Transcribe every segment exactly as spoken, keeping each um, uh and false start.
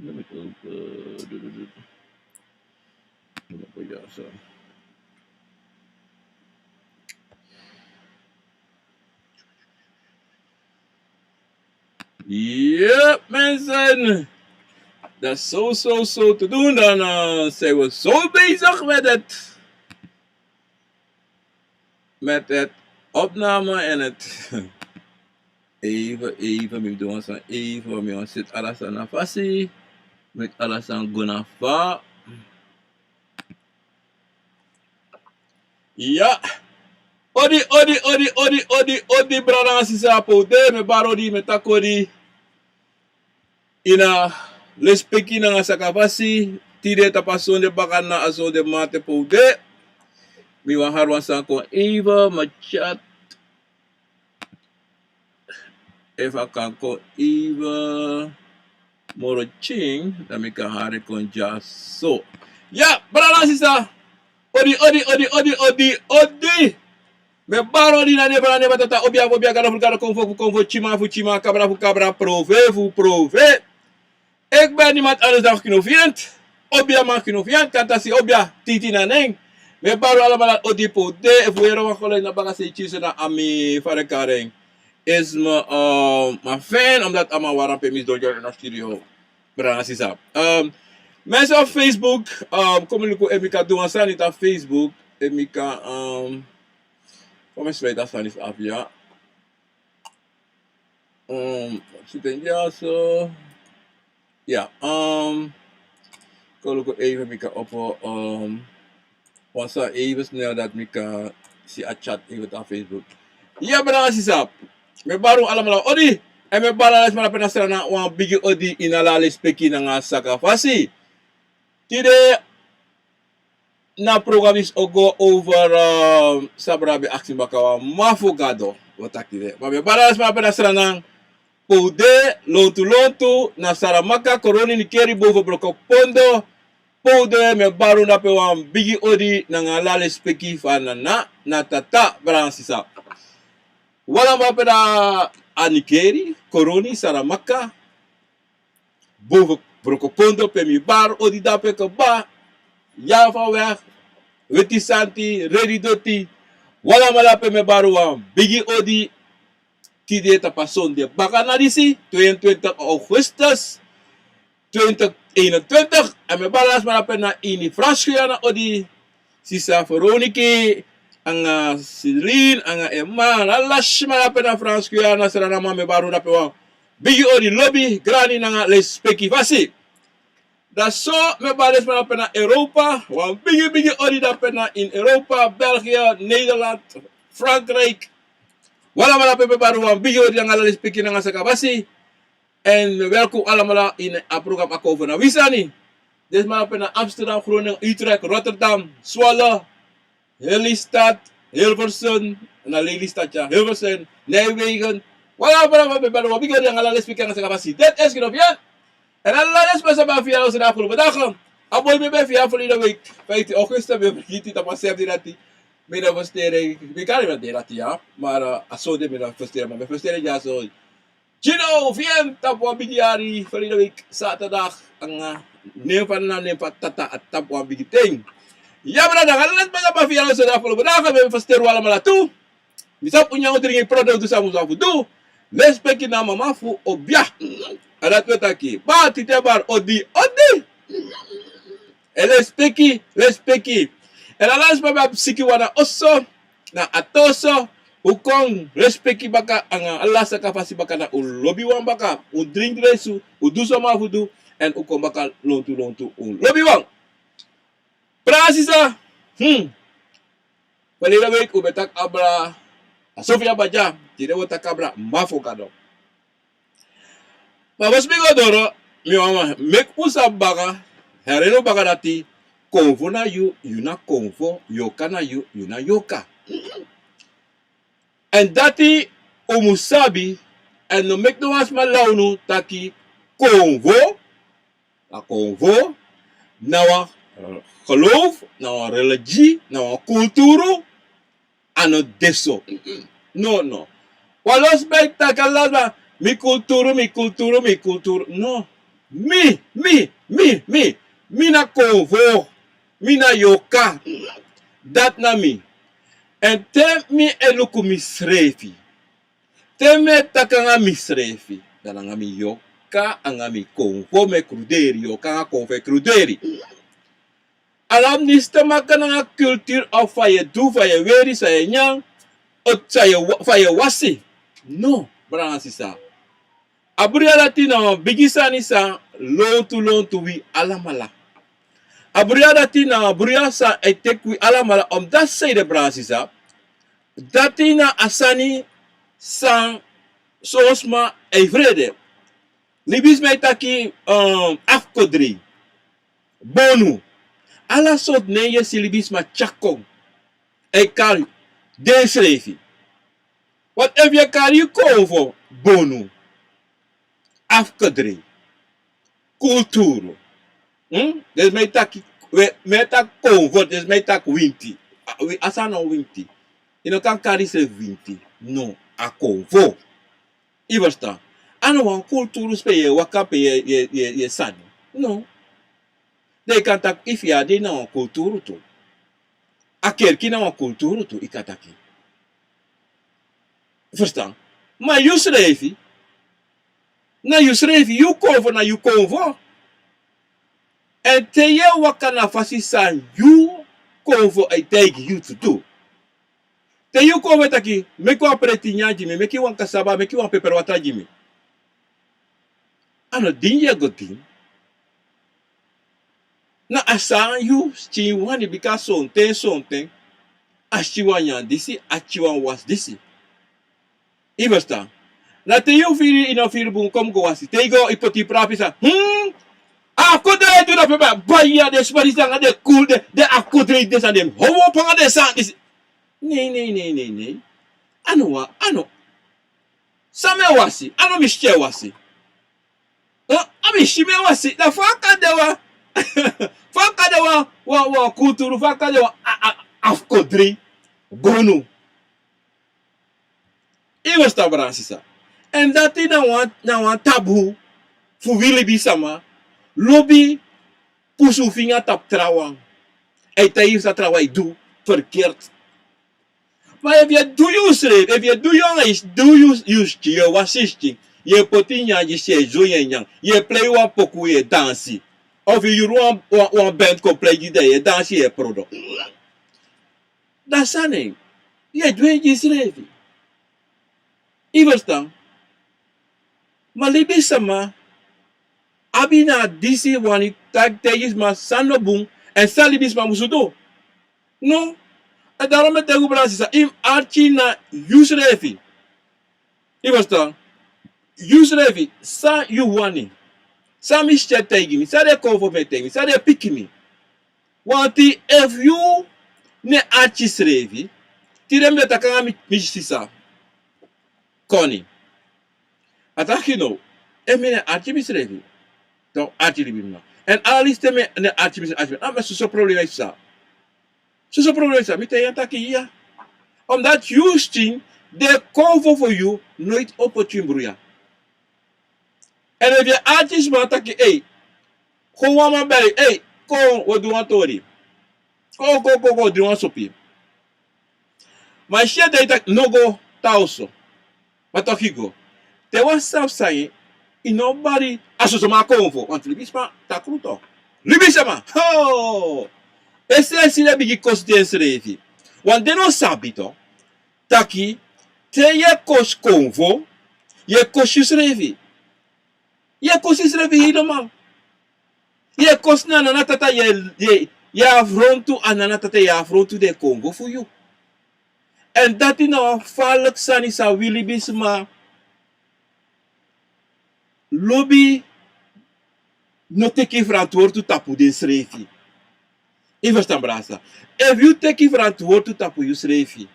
Let me go, uh, do, do, do. Let me go, yeah, so. Yep, mensen. Dat is zo, zo, zo te doen. Dan eh, zijn we zo bezig met het, met het opname en het. Even, even, mi doe ons even, mi wan sit alles aan fasi. Met alles aan gona fa. Ya. Odi, odi, odi, odi, odi, odi, brada nanga sisa, pe un de, mi e bari odi, mi e taki odi. Ini a lespeki nanga sakafasi, tide tapu a sonde baka na a sonde mate pe un de. Mi wani hari wan sani kon even, mi e chat. Efu a kan kon even moro tyin, dan mi kan hari kon dyaso. Ya, brada nanga sisa. Odi, odi, odi, odi, odi, odi. Mi e bari odi na nen fu Gado, na nen fu Tata, obia, obia, Gado fu Gado, konfo fu konfo, tyiman fu tyiman, kabra fu kabra, profeti fu profeti. Eki ben niemand anders dan Kino Viyand. Obia man Kino Viyand, kan taki obia, titi na nen. Mi e bari un alamala odi pe un de, efu un yere wan geluid na baka, sei tyiri na a mi fara karen. Is mi, eh, mi a fan, omdat a man wara pe mi sidon dya ini a studio. Brada nanga sisa. Ehm, mensen op Facebook, ehm, kon mi luku efu mi kan du wan sani tapu Facebook, efu mi kan, ehm, kon mi sluit a sani fu afu ya. Ehm, siti en dyaso. Ya, ehm, kon luku even efu mi kan opo, ehm, wan sani even snel dati mi kan si a chat even tapu Facebook. Ya, brada nanga sisa. Mi e bari un alamala odi. Èn mi e bari ala den sma na pe na Sranan wan bigi odi ini ala lespeki nanga sakafasi. Tide na program disi o go over, eh, san brada ben aksi mi baka, wan man fu Gado. Un o taki de. Ma mi e bari ala den sma na pe na Sranan, pe un de, lontu lontu, na Saramaka, Koroni, Nickerie, boven Brokopondo, pe un de, mi e bari un dape wan bigi odi nanga ala lespeki fu a nana, na tata, brada nanga sisa. Un alamala pe na a Nickerie, Koroni, Saramaka, boven Brokopondo, pe mi bari odi dape kaba, Java weg, Weti Santi, Redi Doti, un alamala pe mi e bari un wan bigi odi. Tide tapu a sonde baka na disi, tweeëntwintig augustus, twintig eenentwintig. Èn mi e bari ala den sma na pe na ini Frans Guyana odi, sisa Veroniki, anga Celine, anga Emma, ala den sma na pe na Frans Guyana, Sranan man, mi e bari un dape wan bigi odi, lobi, grani nanga lespeki fasi. Dan so mi e bari den sma na pe na Europa, wan bigi, bigi odi dape na ini Europa, België, Nederland, Frankrijk. Un alamala pe mi e bari un wan bigi odi nanga ala lespeki nanga sakafasi. Èn welkom alamala ini a program Akomfo na wi sani. Den sma na pe na Amsterdam, Groningen, Utrecht, Rotterdam, Zwolle, Lelystad, Hilversum, na Lelystad ya, Hilversum, Nijmegen. Un alamala pe mi e bari un wan bigi odi nanga ala lespeki nanga sakafasi. Dati esi Kino Viyand. Èn ala den sma san ben firi a losi na afgelopen dagen. A boi mi ben firi a verleden week, vijftien augustus, mi ben firi tapu a seri dati. Mi no festeri, mi kan no de dati ya. Ma, eh, a sonde mi no festeri, ma mi festeri dyaso. Kino Viyand tapu wan bigi yari, verleden week zaterdag, anga nen fu a nana, nen fu a tata, a tapu wan bigi ten. Ya, brada, ala den sma san ben firi a losi na afgelopen dagen, mi ben festeri un alamala tu. Mi sabi un nyan, un dringi, un produktu san un sabi fu du. Lespeki na mama fu obia. A dati wi e taki. Bari titi e bari odi, odi. Èn lespeki, lespeki. Èn ala den sma ben abi sikiwan na oso, na ati oso, un kon lespeki baka, anga ala sakafasi baka, na un lobi wan baka, un dringi lesu, un du san un abi fu du, èn un kon baka lontu lontu, un lobi wan. Brada nanga sisa. Hmm. Verleden week un ben taki abra a Sofia Badya, tide un o taki abra Mafo Gado. Ma fosi mi go doro, mi wani meki un sabi baka, heri un baka dati, konfo na yu, yu na konfo, yorka na yu, yu na yorka. Èn dati un mus sabi, èn no meki no wan sma lai unu taki konfo, a konfo na wan, eh, geloof, na wan religie, na wan kulturu, a no de so. No, no. Wan losi ben taki ala sma, mi kulturu, mi kulturu, mi kulturu. No. Mi, mi, mi, mi, mi na konfo, mi na yorka. Dati na mi. Èn te mi e luku misrefi, te mi e taki nanga misrefi, dan nanga mi yorka, nanga mi konfo mi e kruderi, yorka nanga konfo e kruderi. Ala mi stemaka nanga kulturu of fa yu e du, fa yu e weri, san yu e nyan, of san yu e wa-, fa yu e wasi. No, brada nanga sisa. A bruya dati na wan bigi sani san lontu lontu wi alamala. A bruya dati na wan bruya san e teki wi alamala, omdat sei de, brada nanga sisa, dati na a sani san son sma e frede. Libisma e taki, um, afkodrei, bonu. Ala sortu nen yu e si libisma tyari kon, e kari densrefi. Want efu yu e kari yu konfo bonu, afkodrei, kulturu. Hmm? Dus mi e taki, we, mi e taki konfo, dus mi e taki winti. A, wi, a sani na winti. Yu no kan kari yusrefi winti. No, a konfo. Yu ferstan? A no wan kulturu spe yu e waka, pe yu e, yu e, yu e, yu e sani. No. Dan yu kan taki, efu yu a de na wan kulturu tu, a kerki na wan kulturu tu, yu kan taki. Ferstan? Ma yusrefi, na yusrefi, yu konfo na yu konfo. Èn te yu e waka na a fasi san yu konfo e taigi yu fu du. Te yu konfo e taki, meki wan preti nyan gi mi, meki wan kasaba, meki wan peperwatra gi mi. A no din yu e go din. Na a san yu skin wani, bika sonten, sonten, a skin wani nyan disi, a skin wani wasi disi. Yu ferstan? Na te yu firi, yu no firi bun, kon go wasi. Te yu go, yu poti yu prapi san. Hmm? A kon de, yu du na pepa, baya, den sma disi nanga den kul, den, den a kon de, den san den, how opo nanga den san disi. Nei, nei, nei, nei, nei. A no wan, a no. San mi e wasi, a no mi skin e wasi. Eh, a mi skin mi e wasi, dan fa a kan de wan, fa a kan de wan, wan, wan kulturu, fa a kan de wan, a, a, afkodrei, bonu. Yu ferstan, brada nanga sisa? Èn dati na wan, na wan tabu fu wi libisma, lobi pusu finga tapu trawan. Èn e taigi yu san trawan e du verkeerd. Ma efu yu e du yusrefi, efu yu e du yu nanga yu, du yu, yu skin, yu e wasi skin, yu e poti nyan gi skin, yu e nyan, yu e prei wan poku, yu e dansi. Of yu yuru wan, wan, wan band kon prei gi den, yu e dansi, yu e prodo. Dan san na en? Yu e du en gi yusrefi. Yu ferstan? Ma libisma abi na disi wani taki taigi sma san no bun, èn san libisma musu du. No. Èn daarom mi e taigi un, brada nanga sisa, yu mus arki na yusrefi. Yu ferstan? Yusrefi, san yu wani. San mi skin e taigi mi, san den konfo mi e taigi mi, san den e piki mi. Want efu yu no e arki yusrefi, tide mi de taki nanga mi, mi sisa Koni. A taki no, efu mi no e arki misrefi, dan arki libisma. Èn ala leisi te mi no e arki misrefi, arki mi, a mi e soso problema e psa. Soso problema e psa, mi taigi en taki iya. Omdat yu skin, den konfo fu yu noiti opo tyin bruya. Èn efu yu e arki sma taki, ei, kon wan man bel yu, ei, kon, wi o du wan tori. Kon, kon, kon, kon, dringi wan sopi. Ma yu si en, dan yu taki, no go tan oso. Ma toki go. Te wan sabi san yu, yu no bari a soso man konfo, want libisma takru tu. Libisma, ho! Esrefi den bigin kosi densrefi. Want den no sabi tu taki, te yu e kosi konfo, yu e kosi yusrefi. Yu e kosi yusrefi helemaal. Yu e kosi na nana tata, yu e, yu e, yu e afrontu a nana tata, yu e afrontu den konfo fu yu. Èn dati na wan farliki sani san wi libisma lobi no teki ferantwortu tapu densrefi. Yu ferstan, brada? Efu yu teki ferantwortu tapu yusrefi,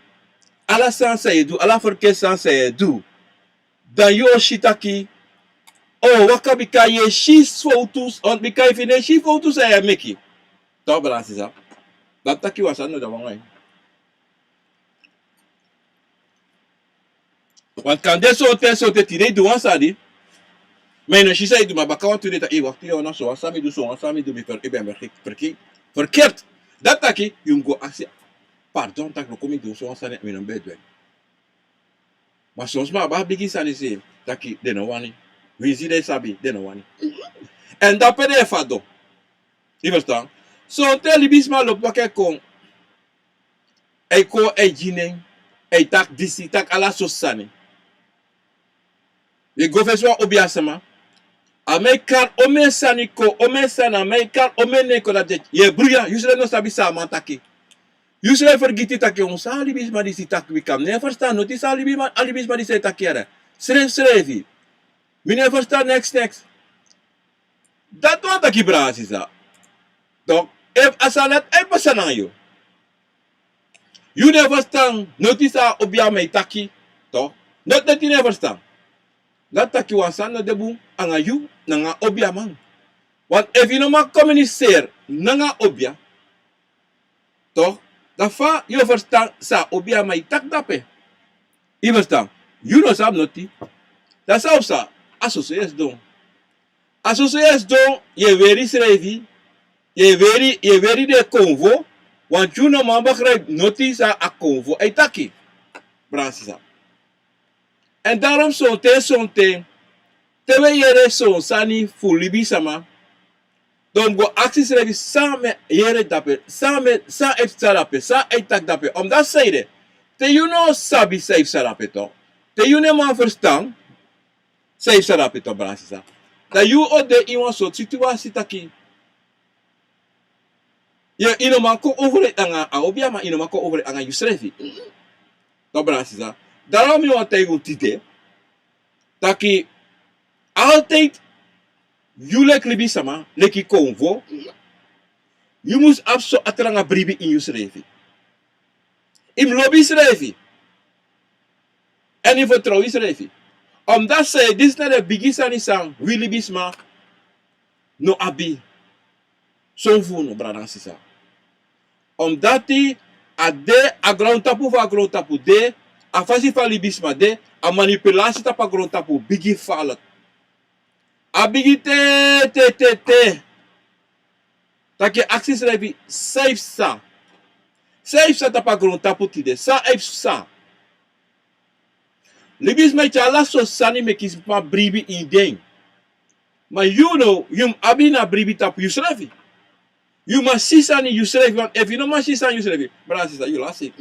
ala sani san yu e du, ala ferkeri sani san yu e du, dan yu o si taki, o waka bika yu e si fowtu, bika efu yu no e si fowtu san yu e meki. Toch, brada, sisa? Dati taki wan sani, no, dan wan wan. Want kande sortu, sortu tide yu du wan sani, Ma yu no si san yu du, ma baka wantu dei taki, yu wakti, yu no, sowan sani mi du, sowan sani mi du, mi ferki, ben ferki, ferki, ferkeerd. Dati taki yu mus go aksi pardon taki luku mi du sowan sani, mi no ben du en. Ma son sma abi a bigi sani sei taki den no wani. Winsi den sabi, den no wani. Èn dape den e fadon. Yu ferstan? Sonten libisma lobi waka e kon. A e kon, a e gi nen, a e taki disi, taki ala sortu sani. Yu e go fesi wan obiasma. A man e kari omeni sani kon, omeni sani, a man e kari omeni nen kon, dati yu e bruya, yusrefi no sabi san a man taki. Yusrefi fergiti taki, on san a libisma disi taki, bika mi no e ferstan noti san a libisma, a libisma disi e taki yere. Srefsrefi. Mi no e ferstan neks, neks. Dati wani taki, brada sisa. Donc, efu a sani dati e pasa nanga yu, yu no e ferstan noti san a obiaman e taki, toch. Noti, noti yu no e ferstan. Dati taki wan sani no de bun nanga yu, nanga a obiaman. Want efu yu no man communiceren nanga a obia, toch, dan fa yu o ferstan san a obiaman e taki dape? Yu ferstan? Yu no sabi noti. Dan san o psa? A soso yu e sidon. A soso yu e sidon, yu e weri yusrefi, yu e weri, yu e weri den konfo, want yu no man begrijp noti san a konfo e taki. Brada sisa. Èn daarom sonten, sonten, te wi e yere son sani fu libisma, dan un mus go aksi yusrefi san mi e yere dape, san mi e, san a e psa dape, san a e taki dape. Omdat sanede, te yu no sabi san e psa dape, toch, te yu no e man ferstan san e psa dape, toch, brada sisa, dan yu o de ini wan sortu situasi taki yu, yu no man kon overeen nanga a obiaman, yu no man kon overeen nanga yusrefi. Toch, brada sisa, daarom mi wani taigi un tide taki altijd yu leki libisma, leki konfo, yu mus abi so a tranga bribi ini yusrefi. Yu mus lobi yusrefi. Èn yu mus fertrow yusrefi. Omdat sanede, disi na den bigi sani san wi libisma no abi. Son fu unu, brada nanga sisa. Omdat a de, a grontapu fu a grontapu de, a fasi fa libisma de, a manipulasi tapu a grontapu bigi gevaarlijk. A bigi te, te, te, te. Taki aksi yusrefi san e psa. San e psa tapu a grontapu tide, san e psa. Libisma e tyari ala sortu sani meki sma bribi ini den. Ma yu no, yu mus abi ini a bribi tapu yusrefi. Yu mus si sani yusrefi, want efu yu no man si sani yusrefi, brada sisa, yu lasi.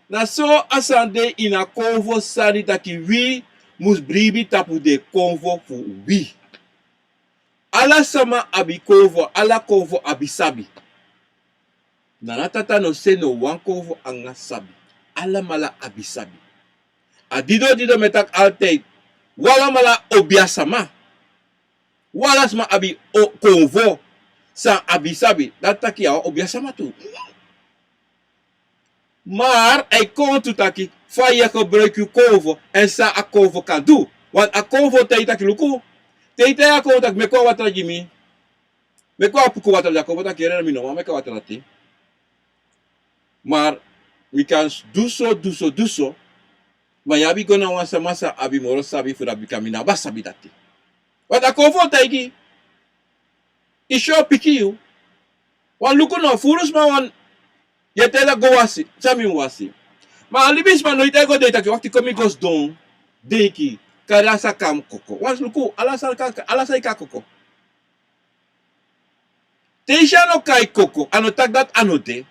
Na so a sani de ini a konfo sani taki wi mus bribi tapu den konfo fu wi. Ala sama abi konfo, ala konfo abi sabi. Nana tata no seni no wan konfo anga sabi. Alamala abi sabi. A didon didon mi e taki altijd. Un alamala obiasma. Un ala sma abi o, konfo san abi sabi. Dati taki yu na wan obiasma tu. Maar a e kon tu taki fa yu e gebruik yu konfo èn san a konfo kan du. Want a konfo o taigi yu taki luku. Te yu taigi a konfo taki meki wan watra gi mi. Meki wan puku watra, a konfo o taki yere, mi no man meki a watra dati. Maar mi kan du so, du so, du so. Ma yu abi go na wan sama san abi moro sabi fu dati, bika mi no abi a sabi dati. Want a konfo o taigi yu. Yu si o piki yu. Wan luku no, furu sma wan, yu e taigi go wasi, san mi mus wasi. Ma a libisma no e taigi go de taki wakti, kon mi go sidon, denki, kari a saka a koko. Wan luku, ala san kan, ala san kan koko. Te yu si a no kai koko, a no taki dati a no de.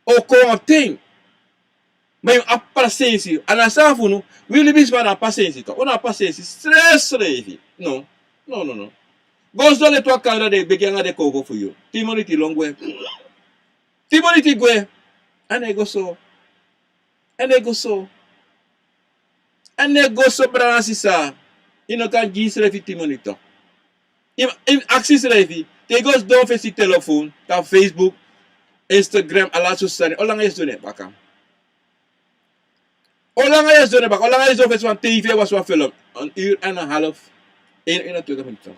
O kon wan ten. Ma yu abi pasensi, a na sani fu unu, wi libisma na pasensi toch, un na pasensi, srefsrefi. No, no, no, no. Go sidon leti wan kamra, den e begi anga den konfo fu yu. Tin miniti lon gwe. Tin miniti gwe. A no e go so. A no e go so. A no e go so, brada sisa. Yu no kan gi yusrefi tin miniti toch. Yu, yu aksi yusrefi, te yu go sidon fesi telefon, tapu Facebook, Instagram, ala sortu sani, on langa yu e sidon na en baka? On langa yu e sidon na en baka? On langa yu e sidon fesi wan tv, wasi wan film, een uur en een half, een uur en twintig minuten.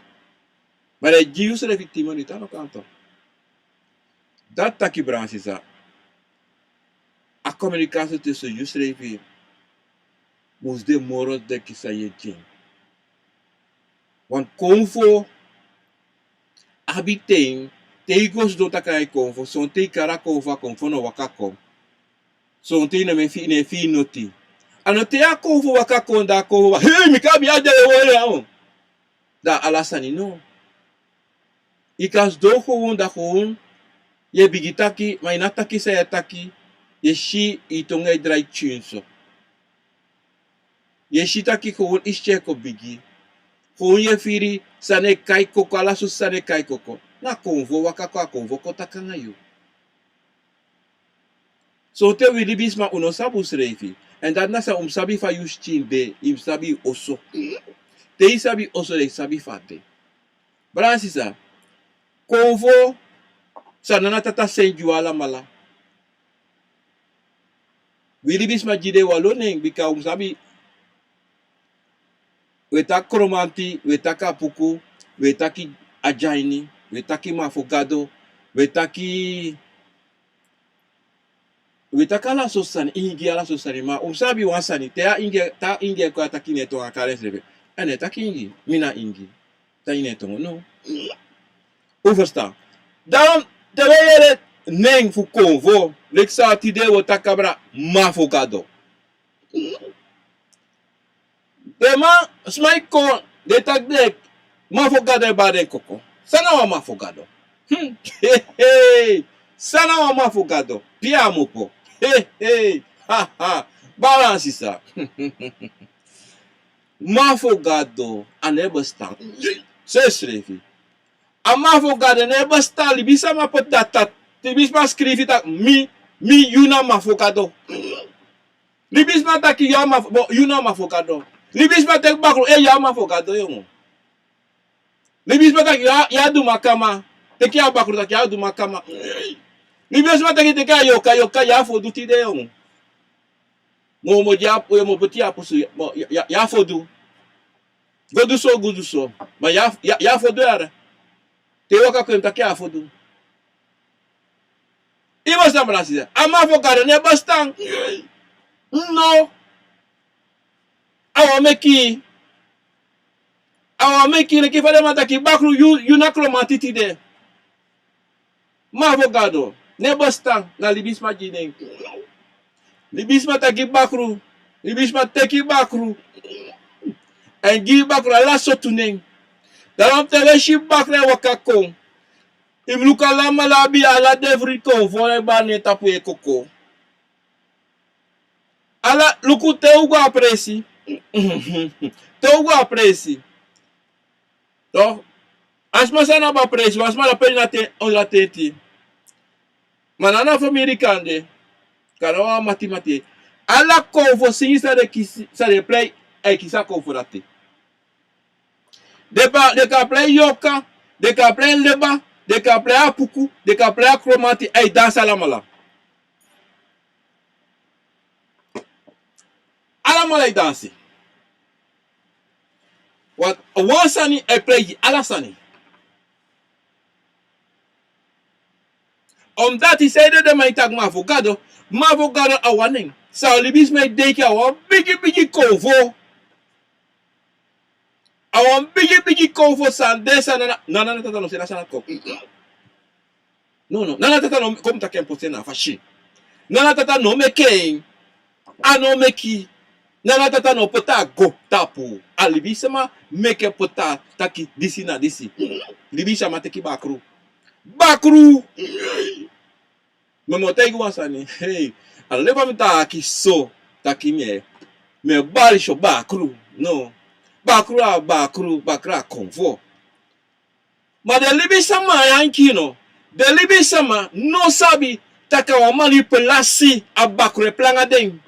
Ma dan yu gi yusrefi tin minuten, a no kan toch. Dati taki, brada sisa, a komunikasi tusun yusrefi mus de moro sterk san yu e gi en. Want konfo abi ten, te i go sidon taki a e konfo, sonten i kari a konfo, a konfo no waka kon. Sonten i no e fii, i no e fii noti. A no te a konfo waka kon, da a konfo waka, hei, mi kan abi a de e wori a o. Da ala sani no. I kan sidon gewoon, da gewoon yu e bigin taki, ma i no e taki san yu e taki, yu e si i tongo e drai tyun so. Yu e si taki gewoon i skin e kon bigi. Gewoon yu e firi sani e kai koko, ala sosi sani e kai koko. Na konfo waka kon, a konfo kon taki anga yu. Sonten wi libisma, un no sabi unsrefi. Èn dati na san un mus sabi fa yu skin de, yu mus sabi yu oso. Te yu sabi yu oso, dan yu sabi fa a de. Brada nanga sisa, konfo san Nana Tata seni gi un alamala. Wi libisma di de, wi e lon nen, bika un mus sabi, wi e taki Kromanti, wi e taki Apuku, wi e taki Adyaini, wi e taki Mafogado, wi e taki, wi e taki ala sosi sani, Ingi, ala sosi sani. Ma un mus sabi wan sani, te a Ingi, te a Ingi e kon, a taki en nen tongo, a kari ensrefi, a no e taki Ingi, mi na Ingi. Taki en nen tongo, no. Un ferstan? Dan te wi e yere nen fu konfo, leki san tide wi o taki abra, Mafogado. Den man, sma e kon, den e taki den Mafogado e bari den koko. San na wan Mafogado? Hmm. Hei, hei. San na wan Mafogado? Pia mi opo. Hei, hei. Ha, ha. Brada nanga sisa, Mafogado, a no e bestaan. So ensrefi. A Mafogado no e bestaan, libisma poti dati, libisma skrifi taki mi, mi, yu na Mafogado. Libisma taki yu a Maf-, bo, yu na Mafogado. Libisma teki bakru, e, yu a Mafogado, yongu. Libisma taki yu a, yu a Dumakama. Teki a bakru taki yu a Dumakama. Libisma taki teki a Yoka, Yoka, yu a Fodu tide, yongu. Mo, mo, yu a, mo poti a pusu, mo, yu a, yu a, yu a Fodu. Go du so, go du so. Ma yu a, yu a, yu a Fodu yara. Te yu waka kon, yu mus taki yu a Fodu. I bestaan, brada nanga sisa? A Mafogado no e bestaan. No. A wan meki. A wan meki, leki fa den man taki bakru, yu, yu na Kromanti tide. Mafogado no e bestaan, na libisma gi den. Libisma taki bakru, libisma teki bakru. Èn gi bakru ala sortu nen. Daarom te wi e si bakru e waka kon, i mus luku alamala abi ala den fri konfo e bari nen tapu en koko. Ala, luku te un go a presi. Te un go a presi. Toch, a sma san no abi a presi, wan sma dati e pei na ten, ondro tenti. Ma na a famiri kande, kande wan mati mati. Ala konfo singi san den kisi, san den prei, a e kisi a konfo dati. Den pa, den kan prei Yoka, den kan prei Leba, den kan prei Apuku, den kan prei Kromanti, a e dansi alamala. Alamala e dansi. Wan, wan sani e prei gi ala sani. Omdat i si den man e taki Mafogado, Mafogado a wan nen. San libisma e denki a wan bigi bigi konfo. A wan bigi bigi konfo san de, san Nana, Nana Tata no seni a sani kon. No, no, Nana Tata no, kon mi taki en poti en na a fasi. Nana Tata no meki en. A no meki. Nana Tata no poti a go tapu. A libisma meki en poti a taki disi na disi. Libisma teki bakru. Bakru! Ma mi o taigi wan sani, hei, a no de fa mi taki so, taki mi e, mi e bari so bakru, no. Bakru a bakru, bakru a konfo. Ma den libisma ya, enke no, den libisma no sabi taki a wan manipulasi a bakru e prei anga den.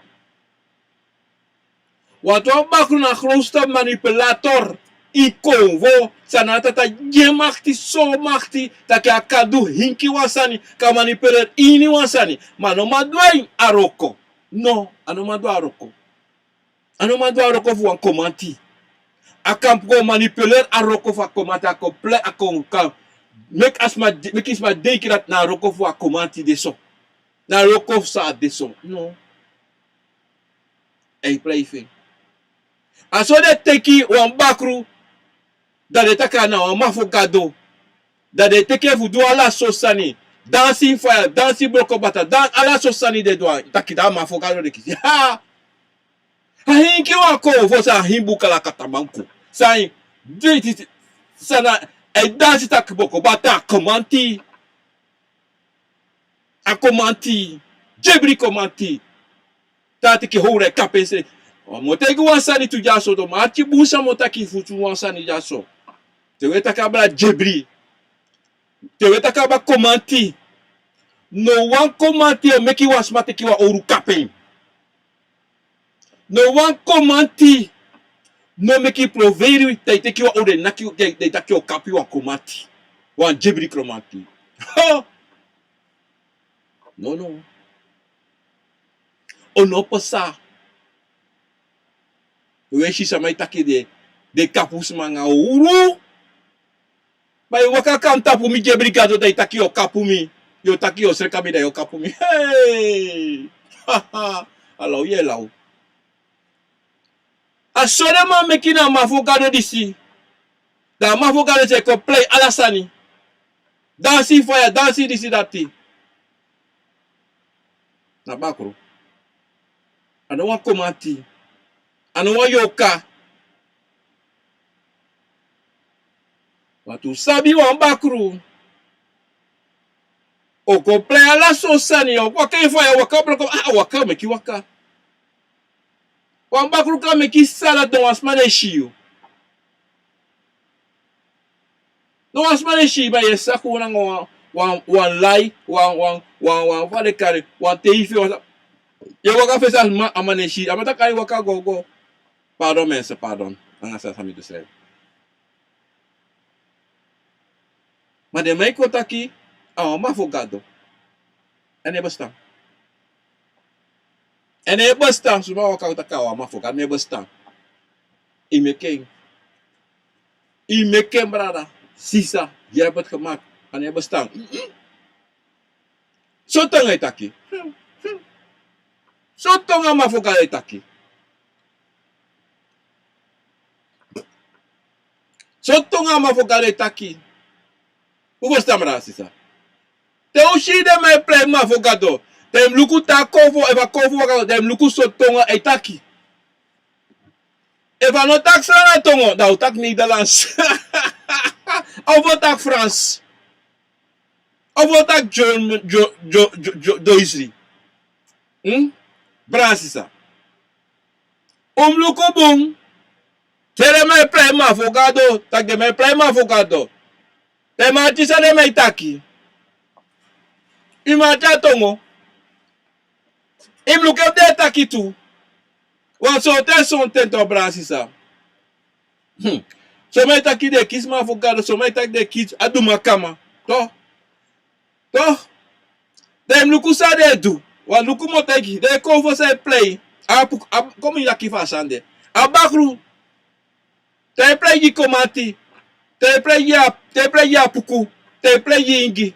Want wan bakru na a grootste manipulator ini konfo, san Nana Tata gi en makti, so makti, taki a kan du inki wan sani, kan manipuleri ini wan sani. Ma a no man du en a wroko. No, a no man du a wroko. A no man du a wroko fu wan Kromanti. A kan go manipuleri a wroko fu a Kromanti, a kon prei, a kon kan meki a sma, meki sma denki dati na a wroko fu a Kromanti de so. Na a wroko fu san a de so. No. A e prei fu en. A so den teki wan bakru, Dan den taki a na wan man fu Gado. Dan den teki en fu du ala so sani. Dansi faya, dansi broko bata, dan ala so sani den du. A taki dan a man fu Gado den kisi. Ha! A hinki wan kon fosi a hin bukala katamanku. San, diti, san na, a dansi taki broko bata a komanti. A komanti. Jebri komanti. Tati ki howra e kapen se. Mo taigi wan sani tu dyaso, ma ati bun san mo taki fu tu wan sani dyaso. Te we taki abra jebri. Te we taki abra komanti. No wan komanti o meki wan sma teki wan owru kapen. No wan komanti. No meki proveri te i teki wan owru naki te i taki o kapi wan komanti. Wan jebri komanti. Ho! No, no. O no pasa. We si sama e taki de, de kapu sma nanga owru. Ma yu waka kon tapu mi, Jebri Gado, dan yu taki yu o kapu mi. Yu o taki yu o sreka mi, dan yu o kapu mi. Hey! Ala yu e law. A so den man meki na a man fu Gado disi. Dan a man fu Gado disi e kon plei ala sani. Dansi faya, dansi disi dati. Na bakru. A no wan komanti. A no wan yoka. Wantu sabi wan bakru. O kon plei ala so sani, o waka e faya, waka broko, a waka meki waka. Wan bakru kan meki sala, dan wan sma no e si yu. No wan sma no e si yu, ma yu e saku nanga wan, wan, wan lai, wan, wan, wan, wan, fa den kari, wan teifi, wan sa-, yu e waka fesi a sma, a man no e si yu, a man taki a e waka go, go. Pardon mensen, pardon. Nanga san, san mi du srefi. Ma den man e kon taki, a wan man fu Gado. A no e bestan. A no e bestan, suma waka taki a wan man fu Gado, a no e bestan. I meki en. I meki en, brada, sisa, yu e beti gemak. A no e bestan. Mm-mm. So tongo e taki. Hmm, hmm. So tongo a man fu Gado e taki. So tongo a man fu Gado e taki. Un ferstan, brada, sisa. Te un si den man e plei man fu Gado, dan yu mus luku te a konfo, efu a konfo waka, dan yu mus luku so tongo a e taki. Efu a no taki Sranan tongo, dan a o taki Nederlands. Of a o taki Frans. Of a o taki German, Ge-, Ge-, Ge-, Ge-, Duitsi. Hmm? Brada, sisa. Un mus luku bun. Te den man e plei man fu Gado, taki den man e plei man fu Gado. Den man, ati san den man e taki. I man, ati a tongo. I mus luku efu den e taki tu. Wan sonten, sonten tu, brada, sisa. Hmm. Son man e taki den e kisi man fu Gado, son man e taki den e kisi a dumakama. To. To. Dan yu mus luku san den e du. Wan luku mi o taigi, dan yu kon fu san e plei. A puku, a, kon mi taki fu a sani de. A bakru. Dan yu plei gi komanti. Dan yu plei gi a, dan yu plei gi a puku. Dan yu plei gi ingi.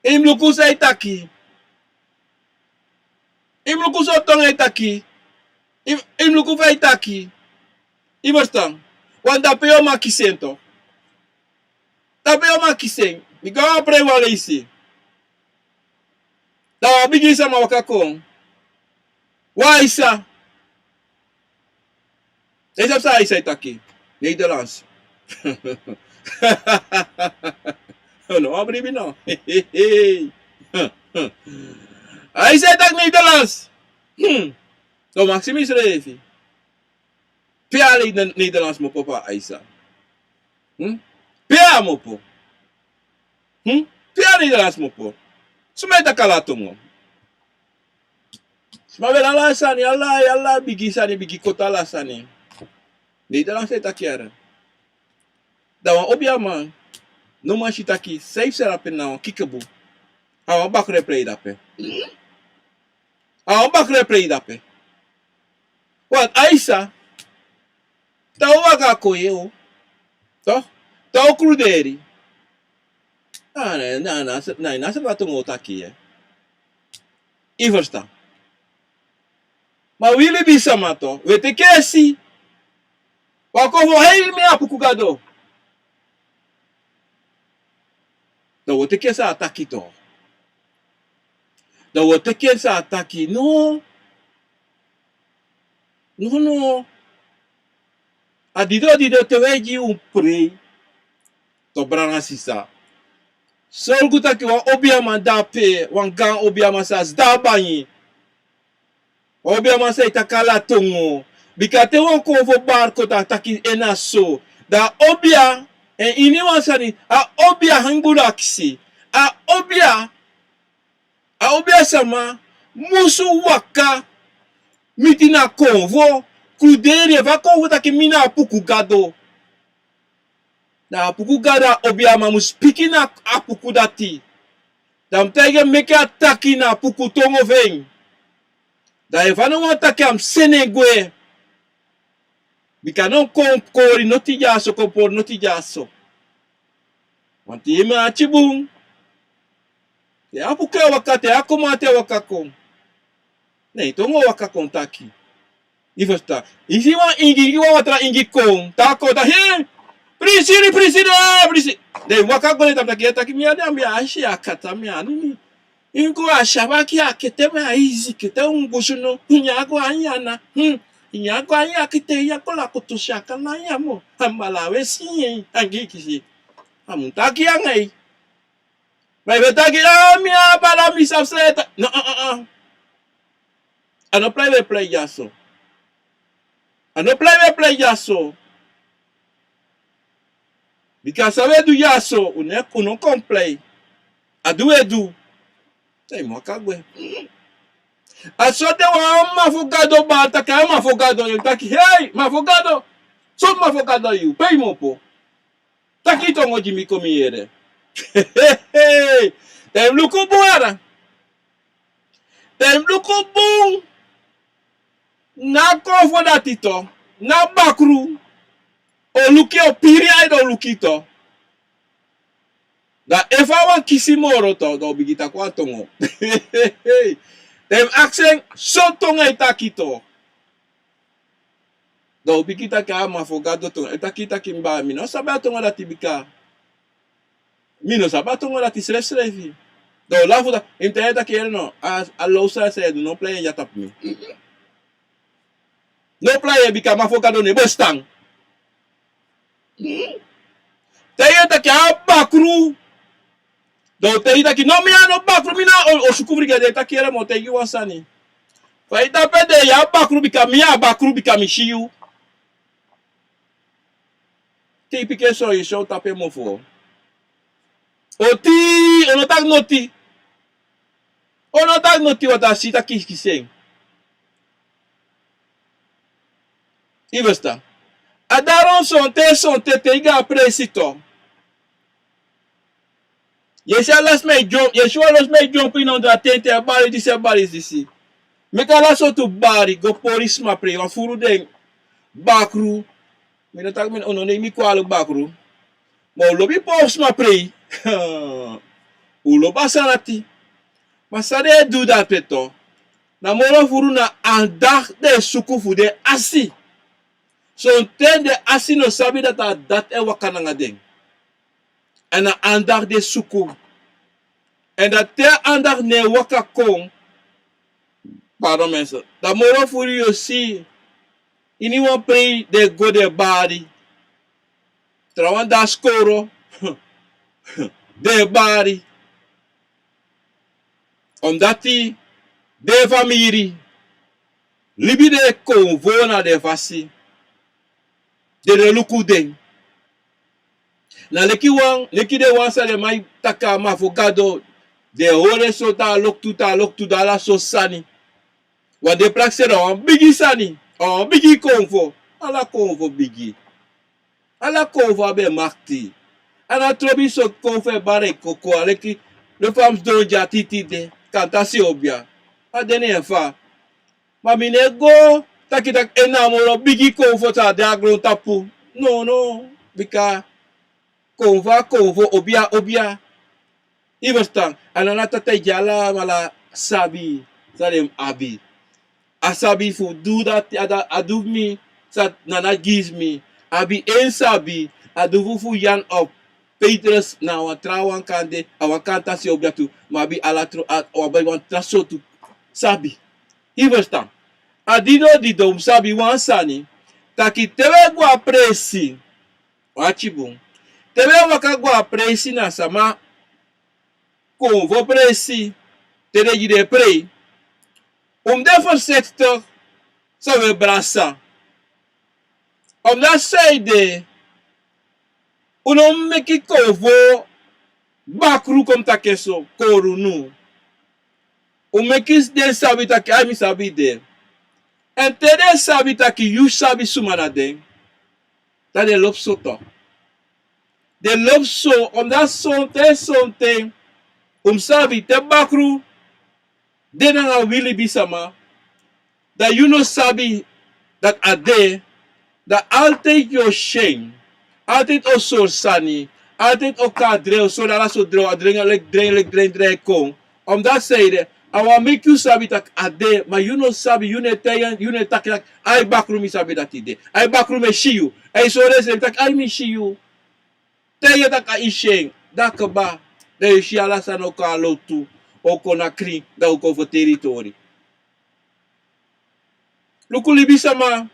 Yu mus luku san e taki. Yu mus luku so tongo e taki. Yu, yu mus luku fa e taki. Yu ferstan. Wan dape yu o man kisi en to. Dape yu o man kisi en. Mi go a prei wan leisi. Dan wan bigi sama waka kon. Wan Aisa. Yu sabi san Aisa e taki? Nederlands. No, wan bribi no. Aisa e taki Nederlands. Hmm. So, Maximus Refi. Pe a Nederlands mopo fu Aisa? Hmm? Pe a mopo? Hmm? Pe a Nederlands mopo? Suma e taki ala tongo? Suma weri ala sani, ala, ala bigi sani, bigi koti ala sani. Nederlands e taki yere. Dan wan obiaman, no man si taki, san e psa dape na wan kikebu. A wan bakru e plei dape. A wan bakru e plei dape. Wan Aisa, te a waka kon ye o. To, te a kruderi. A, na, na, na, na, na, na, na, tongo taki ye. Yu ferstan. Ma wi libisama to, wi e teki esi. Wan kon fu hei mi a puku Gado. Dan wi o teki en san a taki tu. Dan wi o teki en san a taki. No. No, no. A didon, didon te wi e gi un prei. To brada nanga sisa. Sorgu taki wan obiaman de ape, wan gaan obiaman san sidon a bangi. Wan obiaman san e taki ala tongo. Bika te wan konfo bari kon, a taki en na so. Dan a obia, en ini wan sani, a obia hangi bun na akisi. A obia, a obia sama musu waka miti na konfo, kruderi, efu a konfo taki mi na a puku gado. Dan a puku gado, a obiaman musu piki na a puku dati. Dan mi taigi en meki a taki na a puku tongo fu en. Dan efu a no wani taki, a mu seni en gwe. Bika no kon kori noti dyaso, kon pori noti dyaso. Want yu mu ati bun. Te a puku e waka, te a komati e waka kon. Ne yu tongo waka kon taki. Yu ferstan. Yu si wan ingi, ingi wan watra ingi kon. Taki kon taki, hei! Prisiri, prisiri, hei, prisiri. Den waka go, den tapu taki, yu e taki mi a de, mi a si a kata, mi a nini. Ingi kon a si a baki a kete, mi a izi kete, un busu no. Ingi a go a ini ana. Hmm. Ingi a go a ini a kete, ingi a go la koto si a kana ini a mo. A mbala we si en, a gi kisi. A mu taki anga yu. Ma yu e taki, ah, mi a bala, mi sabi san e taki. No, ah, ah, ah. A no plei wi e plei dyaso. A no plei wi e plei dyaso. Bika san wi e du dyaso, un no, un no kon plei. A du wi e du. Te yu mu waka gwe. A so te wan man fu Gado bari taki, a man fu Gado, yu taki, hei, man fu Gado. So man fu Gado yu, pe yu mu opo. Taki tongo gi mi kon mi yere. Te yu mu luku bun, ara. Te yu mu luku bun. Na konfo dati tu. Na bakru. O luku, o piri ai, dan o luku tu. Dan efu a wani kisi moro tu, dan o bigin taki wan tongo. Te yu mu aksi en, so tongo e taki tu. Dan o bigin taki a man fu Gado tongo. E taki, taki mi bari, mi no sabi a tongo dati bika. Mi no sabi a tongo dati srefsrefi. Dan o lafu dan, yu mu taigi en taki yere no, a, a low san yu e du, no plei en dya tapu mi. No plei en bika man fu Gado no e bestan. Te yu e taki a bakru. Dan o taigi taki, no, mi a no bakru, mi na o, o suku frigeri, e taki yere mi o taigi yu wan sani. Fa yu de ape de, yu a bakru bika mi, a bakru bika mi si yu. Te yu piki en so, yu si o tapu en mofo. O tii, o no taki noti. O no taki noti, want a si taki kisi en. Yu ferstan. A dati sonten, sonten te yu go a presi tu. Yu e si a lasi man e dyompu, yu e si wan lasi man e dyompu ini ondro a tenti, e bari disi, e bari disi. Meki ala sortu bari go pori sma prei, wan furu den bakru. Mi no taki mi, un no nei mi kwali bakru. Ma un lobi pori sma prei. Un lobi a sani dati. Ma san den e du dati tu. Na moro furu na andacht den e suku fu den asi. Sonten den asi no sabi dati a dati e waka nanga den. Èn na andacht den e suku. Èn dati te a andacht no e waka kon. Pardon mensen. Dan moro furu yu o si. Ini wan prei den e go den e bari. Trawan de a skoro. Den e bari. Omdati den famiri libi den konfo na den fasi. Den no e luku den. Na leki wan, leki den wan san den man e taki a man fu Gado. Den e hori en so te a loktu, te a loktu, dan ala so sani. Wan den prakseri a wan bigi sani, a wan bigi konfo. Ala konfo bigi. Ala konfo abi en makti. A no trobi sortu konfo e bari en koko, a leki den fa mi sidon dya titi de, kantasi obia. A de na en fa. Ma mi no e go taki taki en na a moro bigi konfo san de a grontapu. No, no. Bika konfo a konfo, obia, obia. Yu ferstan, a no na tata e gi alamala sabi san den mus abi. A sabi fu du dati, a da, a du fu mi san nana gi mi. A abi en sabi, a du fu, fu Jan op. Petrus na wan tra wan kande, a wan kantasi obia tu, ma abi ala tro, a, a abi wan tra sortu sabi. Yu ferstan? A dido dido un mus sabi wan sani, taki te wi e go a presi, wakti bun. Te wi e waka go a presi na sama konfo presi, te den gi den prei, un mus de voorzichtig san wi e brasa. Omdat san ede, un no mus meki konfo bakru kon taki en so, kori unu. Un meki den sabi taki ai mi sabi de. Èn te den sabi taki yu sabi suma na den, dan den lobi so toch. Den lobi so, omdat sonten, sonten, un mus sabi te bakru de nanga wi libisama, dan yu no sabi dati a de, dan altijd yu o syen, altijd o sori sani, altijd o kon a dren, o sori ala sortu dren, a dren leki dren, leki dren, dren kon. Omdat san ede, a wani meki yu sabi taki a de, ma yu no sabi, yu no e taigi, yu no e taki taki, ai bakru mi sabi dati de. Ai bakru mi e si yu. Ai sori en srefi taki, ai mi si yu. Te yu e taki a e si en, dan kaba, dan yu e si ala sani o kon a lowtu, o kon na krin, dan un kon ferteri yu tori. Luku libisama,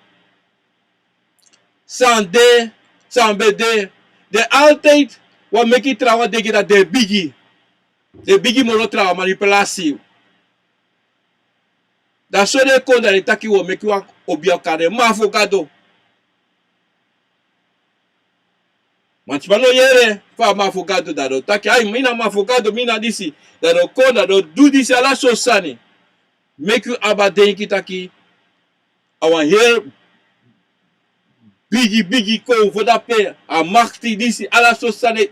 san de, san ben de, den altijd wani meki trawan denki dati den bigi. Den bigi moro trawan manipulasi. Dan so den kon dan den taki wi o meki wan obia kari den man fu Gado. Mantiman no yere fa a man fu Gado, dan den o taki, ai, mi na man fu Gado, mi na disi. Dan den o kon, dan den o du disi, ala sortu sani. Meki wi abi a denki taki a wan heri bigi, bigi kon fu dape, a makti disi, ala sortu sani.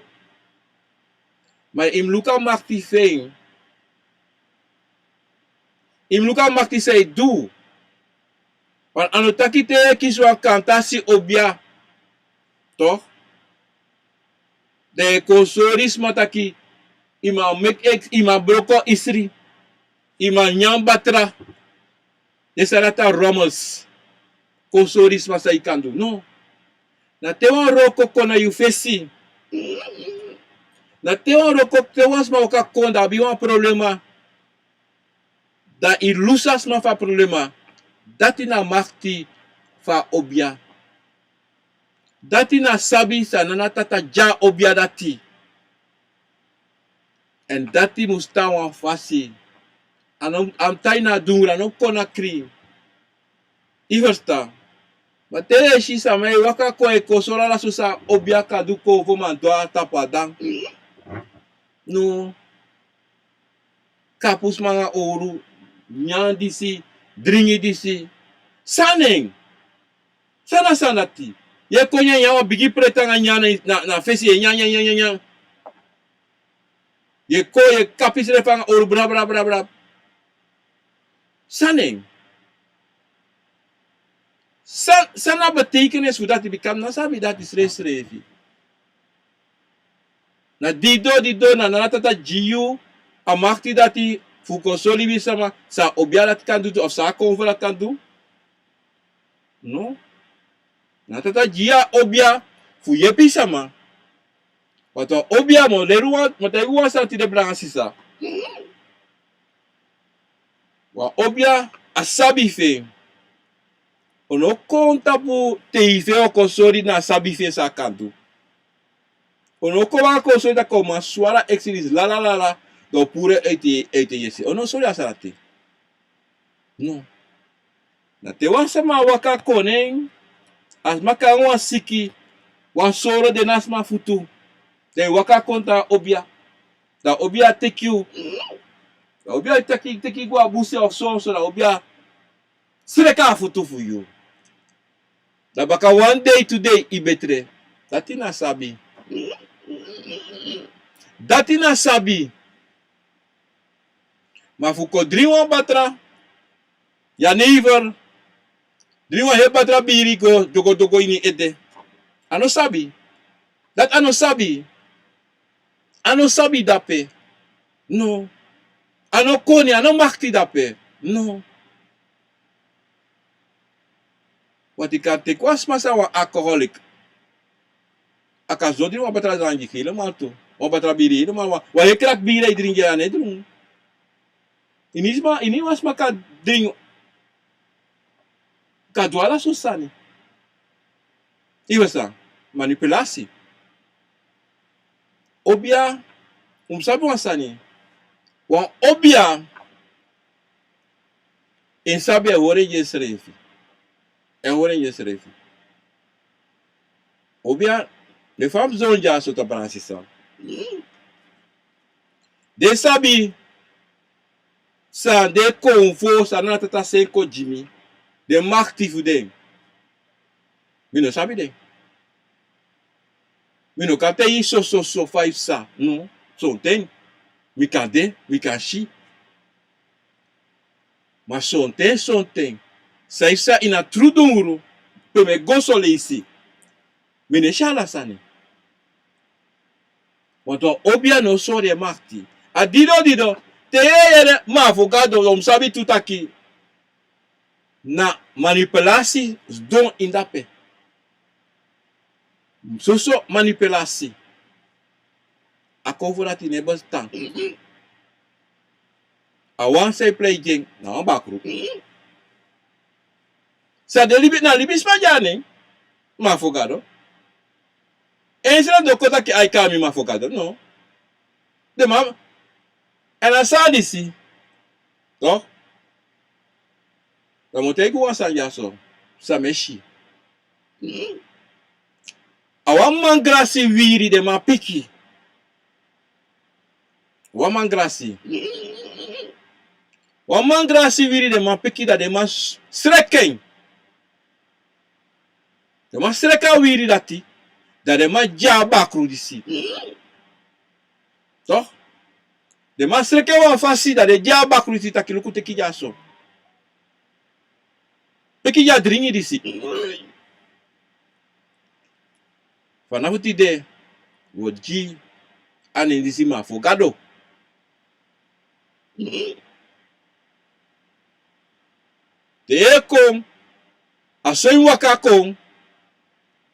Ma yu mus luku a makti fu en. Yu mus luku a makti san yu du. Want a no taki te yu e kisi wan kantasi obia, toch, dan yu e kon sori sma taki yu man meki, yu man broko isri, yu man nyan batra. Den sani dati a rommels. Kon sori sma san yu kan du. No. Na te wan wroko kon na yu fesi. Na te wan wroko, te wan sma waka kon, dan a abi wan problema. Dan yu lusu a sma fu a problema. Dati na makti fu a obia. Dati na sabi san Nana Tata gi a obia dati. Èn dati mus tan wan fasi. A no, a mus tan ini a dungru, a no kon na krin. Yu ferstan? Ma te yu e si sama e waka kon, e kon sori ala sortu san obia kan du, kon fu man du a tapu a dan. No. Kapu sma nanga owru, nyan disi, dringi disi. San na en? San na sani dati? Yu e kon nyanyan, wan bigi preti nanga nyan na, na, na fesi, yu e nyan, nyan, nyan, nyan, nyan. Yu e kon, yu e kapu yusrefi nanga owru, bra, bra, bra, bra. San na en? San, san na betekenis fu dati, bika mi no sabi dati srefsrefi. Na dido, dido, na Nana Tata gi yu a makti dati fu kon sori libisama san a obia dati kan du, of san a konfo dati kan du. No. Nana Tata gi yu a obia fu yepi sama. Want wan obia, mi o leri wan, mi o taigi wan sani tide, brada nanga sisa. Wan obia, a sabi fu en. Un no kon tapu tei fu en o kon sori na a sabi fu en san a kan du. Un no kon waka kon sori taki un man swara eksi disi, la, la, la, la, dan un puru en uiti, uiti en yesi. Un no sori a sani dati. No. Na te wan sama waka kon na en, a sma kon nanga wan siki, wan soro de na a sma futu. Dan yu waka kon tapu a obia. Dan a obia teki yu. Dan a obia teki, teki yu go a busi of so, so dan a obia sreka a futu fu yu. Dan baka wan dei tu dei yu betre. Dati na sabi. Dati na sabi. Ma fu kon dringi wan batra, ya neiver, dringi wan heri batra biri go dogo dogo ini ede. A no sabi. Dati a no sabi. A no sabi dape. No. A no koni, a no makti dape. No. Want yu kan teki wan sma san na wan alcoholic. A kan so dringi wan batra zangi helemaal tu. Wan batra biri helemaal, wan, wan heri krak biri e dringi, a no e dringi. Ini sma, ini wan sma kan dringi. Kan du ala sortu sani. Yu e ferstan? Manipulasi. Obia, un mus sabi wan sani. Wan obia, en sabi e hori en gi ensrefi. En hori en gi ensrefi. Obia, den fa mi zon dyaso, ta, brada, sisa. Den sabi san den konfo, san na tata seni kon gi mi. Den makti fu den. Mi no sabi den. Mi no kan taigi yu so, so, so fa yu sa. No, sonten mi kan de, mi kan si. Ma sonten, sonten, san yu sa ini a tru dungru, pe mi e go son leisi, mi no e si ala sani. Want wan obia no sori en makti. A dido, dido, te yu e yere Mafo Gado, dan un mus sabi tu taki na manipulasi sidon ini dape. Soso manipulasi. A konfo dati no e bestan. A wan san e prei gi en, na wan bakru. San den libi, na libisma dya nen, Mafo Gado. En srefi no kon taki ai kon na mi Mafo Gado, no. Den man, èn a sani disi. Toch? Dan mi o taigi wan sani dyaso, san mi e si. A wan man grasi wiri den man piki. Wan man grasi. Wan man grasi wiri den man piki, dan den man s-, sreki en. Den man sreki a wiri dati, dan den man gi en a bakru disi. Toch? Den man sreki en wan fasi, dan den gi en a bakru disi taki luku, teki dyaso. Teki a dringi disi. Fanafu tide, wi o gi a nen disi Mafo Gado. Te yu e kon, a so yu mus waka kon,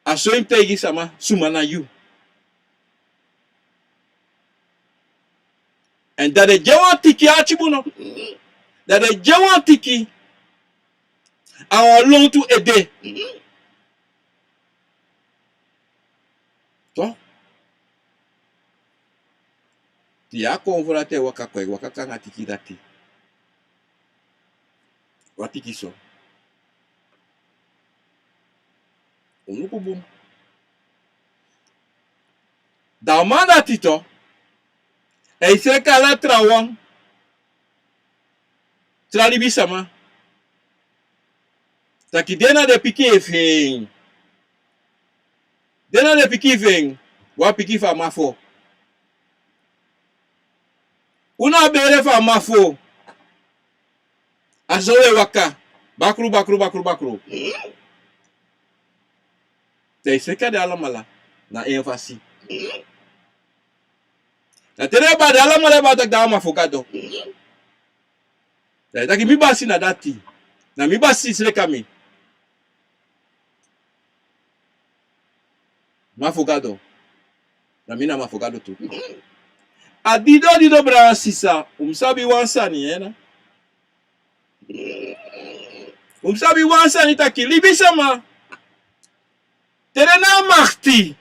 a so yu mus taigi sama suma na yu. Èn dan den gi en wan tiki, a tiki bun no. Dan den gi en wan tiki, a wan lontu ede. Toch? Te yu a konfo dati e waka kon, e waka kon nanga tiki dati. Wan tiki so. Un luku bun. Dan a man dati toch, e sreki ala trawan. Tra libisama. Taki den na den pikin fu en. Den na den pikin fu en. Wan pikin fu a Mafo. Un na a bere fu a Mafo. A so wi e waka. Bakru, bakru, bakru, bakru. Dan yu sreki den alamala na en fasi. Dan te den bari, den alamala e bari taki dan a Mafo Gado. Dan yu taki mi basi na dati. Na mi basi sreki mi. Mafo Gado. Na mi na Mafo Gado tu. A dido, dido, brada, sisa, un mus sabi wan sani, eh, na. Un mus sabi wan sani taki, libisama. Te den na makti.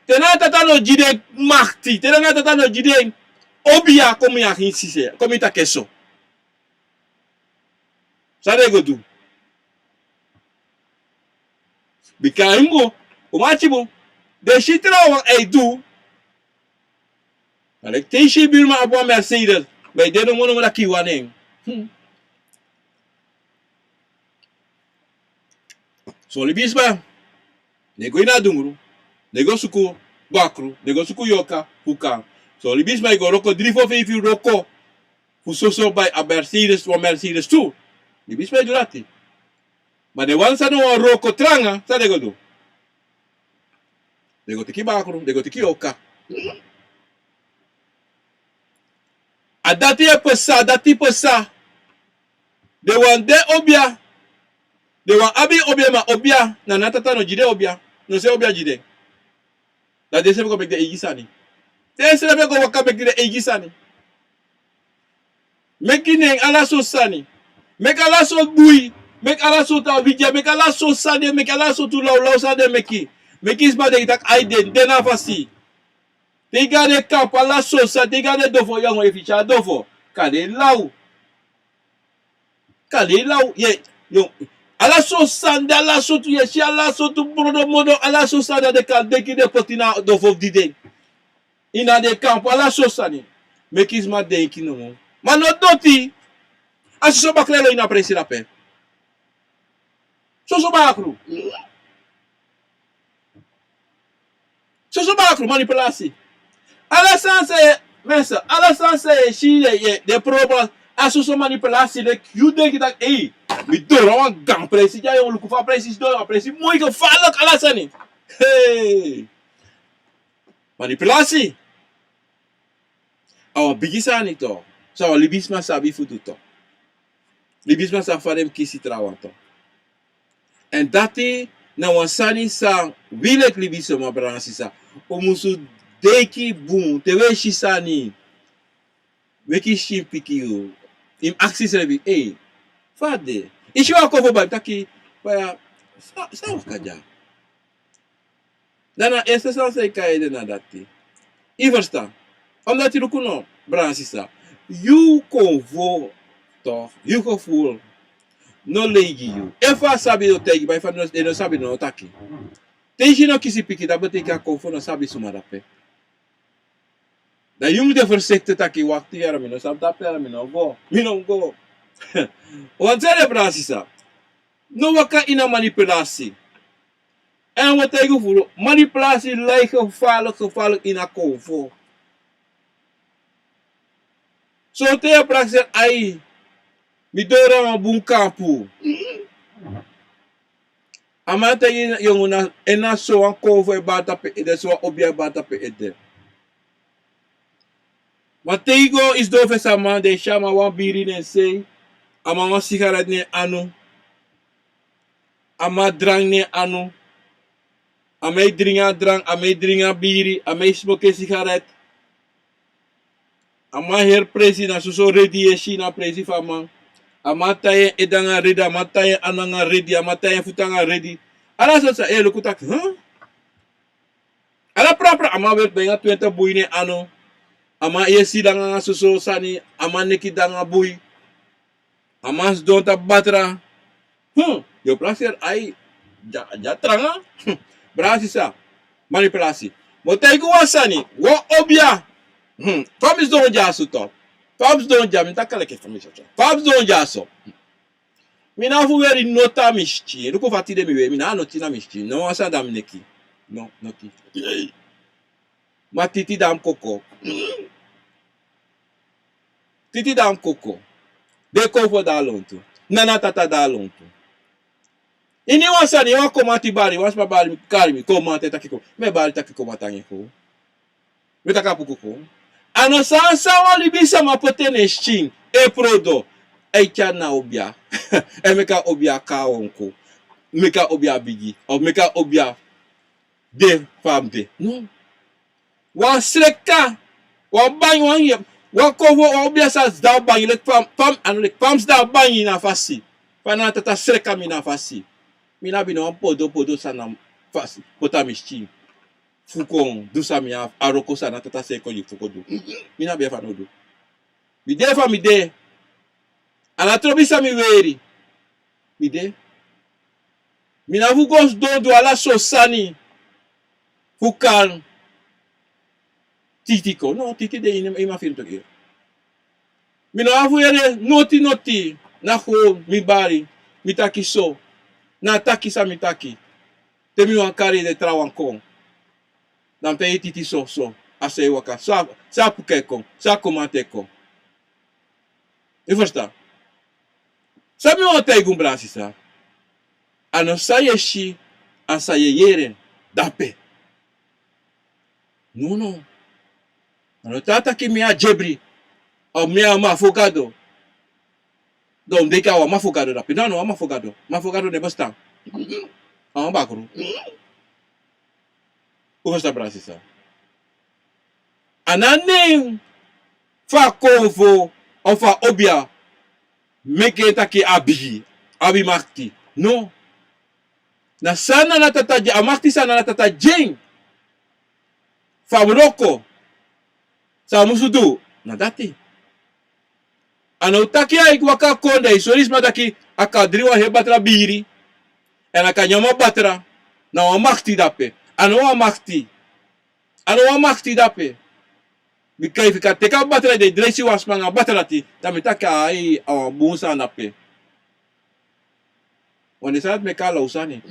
Te na tata no gi den makti. Te na tata no gi den obia, kon mi a hin sise. Kon mi taki so. San den go du? Bika a ingo, un mus ati bun. Den si trawan e du. A leki te yu si birman abi wan Mercedes, ma yu de nomo nomo taki yu wani en. Hmm. Son libisma, den go ini a dungru, den go suku bakru, den go suku yorka, fu kon. Son libisma e go wroko dri fo feifi wroko fu soso bai a Mercedes, wan Mercedes tu. Libisma e du dati. Ma den wan san no wani wroko tranga, san den go du? Den go teki bakru, den go teki yorka. A dati e pasa, a dati pasa. Den wani de obia. Den wani abi obia, ma obia, na na tata no gi den obia. No, san obia gi den? Dan den srefi go meki den eigi sani. Den srefi go waka meki den eigi sani. Meki nen ala sortu sani. Meki ala sortu bui. Meki ala sortu awidia. Meki ala sortu sani. Meki ala sortu lawlaw sani. Meki, meki sma den taki ai den, den na fasi. Te i go na den kampu ala sortu sani. Te i go na den dofo yongo, efu i tyari dofo, kande i law. Kande i law, ye, yo. Ala sortu sani, ala sortu yesi, ala sortu brodo modo, ala sortu sani den kan denki den poti na dofo fu diden. Ini a den kampu ala sortu sani. Meki sma denki nomo. Ma no doti. A soso bakru e lon ini a presi dape. Soso bakru. Soso bakru, manipulasi. Ala sani san yu, mensen, ala sani san yu e si, den, den, den probo, a soso manipulasi, leki yu denki taki, ei, mi doro wan gaan presi dya, yu o luku fa a presi sidon, a presi moi, gevaarlijk, ala sani. Hey. Manipulasi. A wan bigi sani tu. San wan libisma sabi fu du tu. Libisma sabi fa den mus kisi trawan tu. Èn dati na wan sani san wi leki libisma, brada nanga sisa, un musu denki bun te un e si sani. Meki skin piki yu. Yu mus aksi yusrefi, ei, fa a de? I si wan konfo bai, taki, baya, san, san waka dya? Dan na a eerste sani san e kon na yu ede na dati. Yu ferstan? Omdat yu luku no, brada nanga sisa. Yu konfo, toch, yu gevoel no lei gi yu. Efu a sabi, den o taigi, ma efu den no sabi, den no o taki. Te i si no kisi piki, dati betekent a konfo no sabi suma dape. Dan yu mus de voorzichtig taki, wakti yere, mi no sabi dape, mi no go. Mi no go. Wan sani, brada nanga sisa. No waka ini a manipulasi. Èn wi o taigi fu unu, manipulasi lai gevaarlijk, gevaarlijk ini a konfo. So te yu e prakseri, ai, mi doro wan bun kampu. A man taigi yu, yongu, na, en na so wan konfo e bari tapu en ede, so wan obia e bari tapu en ede. Ma te yu go sidon fesi a man, dan yu si a man wan biri na en sei, a man wan sigaret na en anu. A man drank na en anu. A man e dringi a drank, a man e dringi a biri, a man e smoke sigaret. A man heri presi, na soso redi yu e si na presi fu a man. A man tai en ede nanga redi, a man tai en anu nanga redi, a man tai en futu nanga redi. Ala sortu sani, e luku taki, huh? Ala prapra, a man weri, ben nanga twenti bui na en anu. A man e sidon nanga soso sani, a man neki de nanga bui. A man sidon tapu batra. Hmm, yu o prakseri, ai, dya, dya tranga. Hmm, brada nanga sisa, manipulasi. Mi o taigi wan sani, wan obia. Hmm, fa mi sidon dyaso tu. Fa mi sidon dya, mi taki leki fa mi sidon dya. Fa mi sidon dyaso. Mi no abi fu weri noti na mi skin. Luku fa tide mi weri, mi no abi noti na mi skin. No wan sani de na mi neki. No, noti. Ma titi de na mi koko. Titi de na mi koko. Den konfo de na lontu. Nanatata de na lontu. Ini wan sani, wan komanti bari, wan sma bari mi, kari mi, komanti, e taki kon. Mi e bari taki komanti nanga en kon. Mi e taki a puku kon. A no san, san wan libisma poti na en skin, e prodo. Ai, tyari na obia. E meki a obia kon a wonku. Meki a obia bigi. Of meki a obia de fa a mus de. No. Wan sreka, wan bangi, wan yep, wan konfo, wan obia san sidon bangi, leki fa mi, fa mi, a no leki fa mi sidon bangi na fasi. Fa Nanatata sreka mi na fasi. Mi no abi no wan podo, podo sani na fasi. Poti na mi skin. Fu kon du san mi abi, a wroko san Nanatata seni kon gi mi fu kon du. Mi no abi en fanowdu. Mi de fa mi de. A no trobi san mi weri. Mi de. Mi no abi fu go sidon du ala sortu sani fu kari titi kon. No, titi de ini, ini mi firi toki. Mi no abi fu yere noti noti, na gewoon mi bari, mi taki so. Na taki san mi taki. Te mi wani kari den trawan kon, dan mi taigi titi so, so, a so e waka, so a, so a puku e kon, so a komanti e kon. Yu ferstan? San mi wani taigi unu, brada nanga sisa. A no san yu e si, a san yu e yere dape. No, no. A no tan taki mi a Jebri, of mi a Mafogado. Dan un denki a wan Mafogado dape. No, no, a Mafogado. Mafogado no e bestaan. A wan bakru. Un ferstan, brada sisa? A no a nen fu a konfo of a obia meki en taki a bigi, abi makti. No. Na san Nana Tata gi en, a makti san Nana Tata gi en fu a wroko san a musu du, na dati. A no taki a e waka kon, dan e sori sma taki a kan dringi wan heri batra biri, èn a kan nyan wan batra. Na wan makti dape. A no wan makti. A no wan makti dape. Bika efu i kan teki a batra, dan i dreisi wan sma nanga a batra dati, dan mi taki a wan bun sani dape. Wan den sani dati meki a law sani.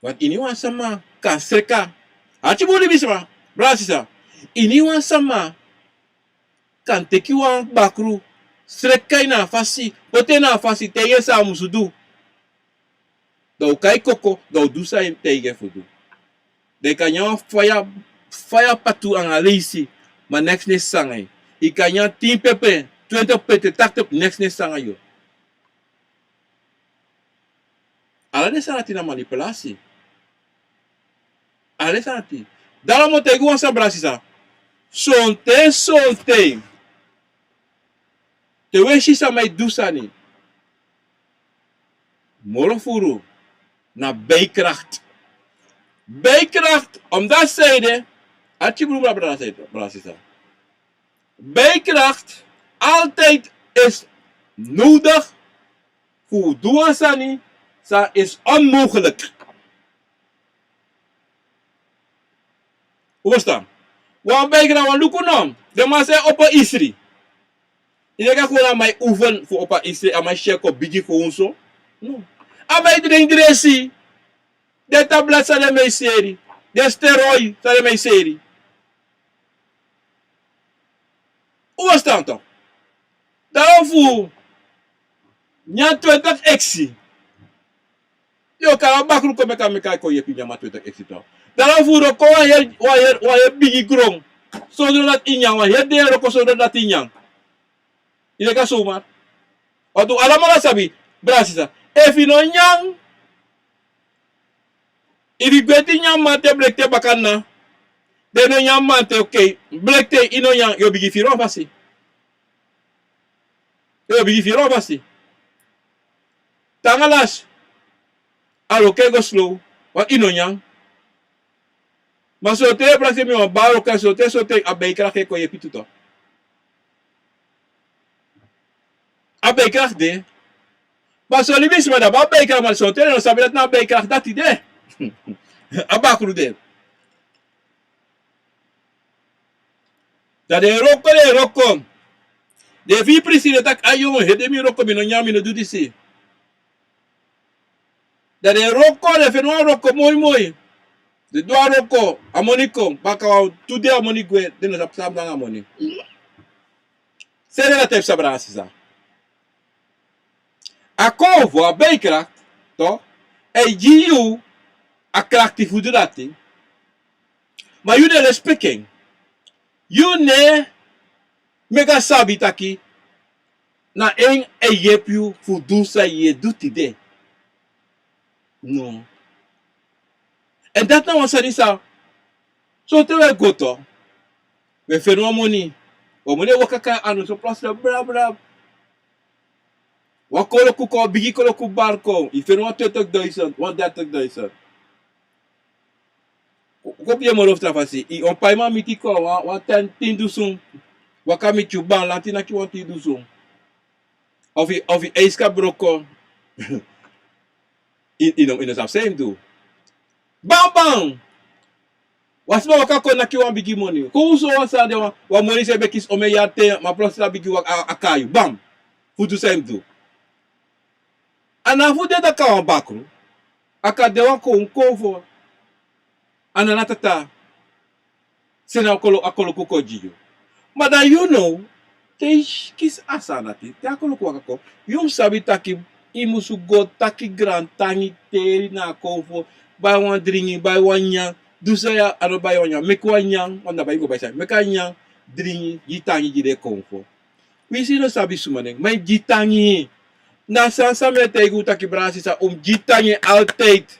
Want iniwan sama kan sreka. Ati bun, libisma, brada sisa. Iniwan sama kan teki wan bakru, sreka en na a fasi, poti en na a fasi, taigi en san a musu du. Dan un kai koko, dan un du san yu taigi en fu du. Dan yu kan nyan wan faya, faya patu anga leisi, ma neks no e sisa nanga yu. Yu kan nyan tin pepe, twenti pepe, takti pepe, neks no e sisa nanga yu. Ala den sani dati na manipulasi. Ala den sani dati. Daarom mi o taigi wan sani, brada sisa. Sonten, sonten, te un e si sama e du sani moro furu, na bijkracht. Bijkracht, omdat zij de, ati bun, brada sisa, brada sisa. Bijkracht altijd is nodig fu du wan sani san is onmogelijk. Un ferstan? Wan bijkracht, wan luku no. Den man san e opo isri. Yu denki a kon na man e oefen fu opo a isri, a man e si en kon bigi fu un so? No. A man e dringi dresi. Den tablet san den man e seri. Den steroid san den man e seri. Un ferstan tok? Dan fu nyan twenti eksi. Yu o kari a bakru kon meki a meki a kon yepi nyan ma twenti eksi tok. Dan fu wroko wan heri, wan heri, wan heri bigi gron. Sondro dati i nyan, wan heri den wroko sondro dati i nyan. Yu denki a so un man? Want un alamala sabi, brada sisa. Efu i no nyan, efu i gwenti nyan mamanten, brekten, bakadina, dan i no nyan mamanten, oké, brekten i no nyan, yu o bigin firi wan fasi. Yu o bigin firi wan fasi. Te anga lasi, a wroko e go slow, want i no nyan. Ma sonten, brada sisa, mi wan bari wroko, sonten, sonten a bijkracht e kon yepi tu tok. A bijkracht de. Ma son libisma, den abi a bijkracht, ma sonten den no sabi dati na a bijkracht dati de. A bakru de. Dan den e wroko, den e wroko. Den e firi presi, den taki: "Ai, yu, heri de mi wroko, mi no nyan, mi no du disi." Dan den e wroko, den feni wan wroko moi moi. Den du a wroko, a moni kon, baka wan tu dei a moni gwe, den no sabi san abi nanga a moni. Seri na type san, brada sisa. A konfo, a bijkracht, toch, a e gi yu a krakti fu du dati. Ma yu no e respeki en. Yu no e meki a sabi taki na en e yepi yu fu du san yu e du tide. No. Èn dati na wan sani san, sonten wi e go tu, wi e feni wan moni. Wan moni e waka kon na anu so, plotseling, brab, brab. Wan koloku kon, bigi koloku bari kon. Yu feni wan twintig duizend, wan dertig duizend. Kon, kon poti en moro fu tra fasi. Yu wan paiman miti kon, wan, wan ten, tin dusun. Waka miti yu, bam, lanti naki wan tin dusun. Of yu, of yu eiskap broko. Yu, yu no, yu no sabi san yu mus du. Bam, bam! Wan sma waka kon naki wan bigi moni. Kon so wan sani de, wan, wan moni san yu ben kisi omeni yari ten, ma plotseling a bigi wan, a, a kai yu. Bam! Fu du san yu mus du. A no fu de daka wan bakru. A kan de wan kon, konfo. A Nana Tata seni a kolo, a koloku kon gi yu. Ma dan yu now, te yu kisi a sani dati, te a koloku waka kon, yu mus sabi taki yu musu go taki grantangi, teri na a konfo, bai wan dringi, bai wan nyan, du san ya, a no bai wan nyan, meki wan nyan, want na bai yu go bai sani, meki a nyan, dringi, gi tangi gi den konfo. Winsi yu no sabi suma nen, ma yu gi tangi. Na san san mi e taigi un taki, brada sisa, un mus gi tangi altijd.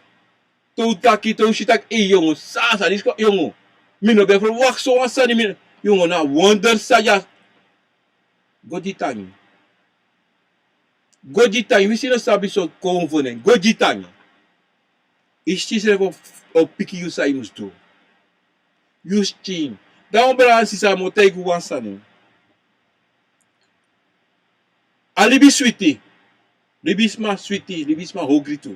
Te un taki, te un si taki, ei, yongo, san a sani disi kon, yongo. Mi no ben ferwakti so wan sani, mi, yongo, na wonder san ya. Go gi tangi. Go gi tangi, wi si no sabi so kon fu nen. Go gi tangi. Yu skin srefi o, o piki yu san yu mus du. Yu skin. Dan un brada, sisa, mi o taigi wan sani. A libi switi. Libisma switi, libisma hogri tu.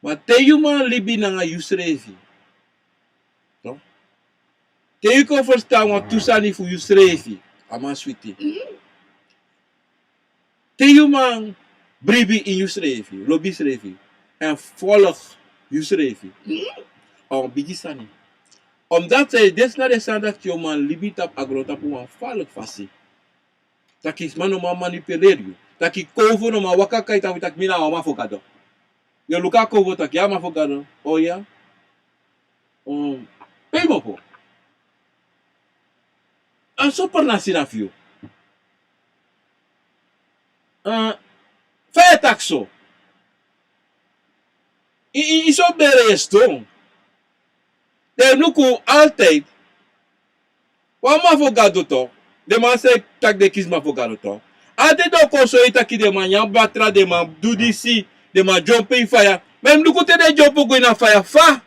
Ma te yu man libi nanga yusrefi, no? Te yu kon ferstan wantu sani fu yusrefi, a man switi. Te yu man bribi ini yusrefi, lobi yusrefi, èn folg yusrefi, a wan bigi sani. Omdat disi na den sani dati yu man libi tapu a grontapu wan faliki fasi. Taki sma no man manipuleri yu. Taki kowfu no man waka kai tapu taki mi na wan man fu Gado. Yu o luku a kowfu taki a man fu Gado. O ya. Um, pe yu mopo. A so pernasi na fu yu. Uh, fa yu e taki so. I, i, i so bere yu e sidon. Den luku altijd. Wan man fu Gado tu. Den man sa taki den kisi man fu Gado tu. Altijd den o kon sori taki den man nyan batra, den man du disi, den man dyompo ini faya. Ma i mus luku te den dyompo go ini a faya fa.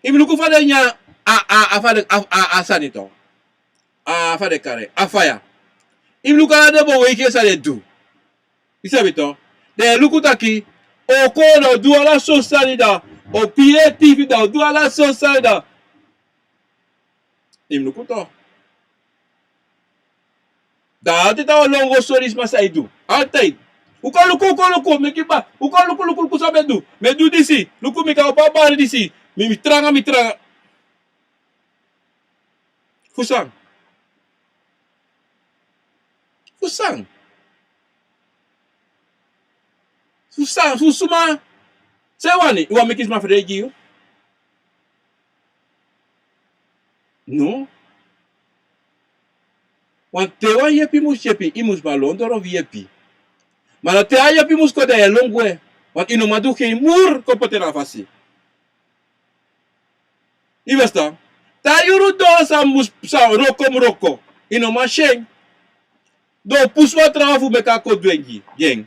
I mus luku fa den nyan a, a, a, fa den, a, a, a sani tu. A, fa den kari en. A faya. I mus luku ala den boweigi san den du. I sabi tu. Den e luku taki, o kon, den o du ala sortu sani, den o pire tifi, den o du ala sortu sani, den. I mus luku tu. Dan altijd a o lon go sori sma san i du. Altijd. Un kon luku, un kon luku, meki ba. Un kon luku, luku, luku san mi e du. Mi e du disi. Luku mi kan o babari disi. Mi, mi tranga, mi tranga. Fu san? Fu san? Fu san? Fu suma? San yu wani? Yu wani meki sma frede gi yu? No. Want te wan yepi mus yepi, i mus man lon doro fu yepi. Ma na te a yepi mus kon, dan yu e lon gwe. Want i no man du gen muru kon poti en na fasi. I ferstan? Te a yuru doro san mus, san wroko mus wroko, i no man si en. Dan un pusu wan trawan fu meki a kon du en gi, gi en.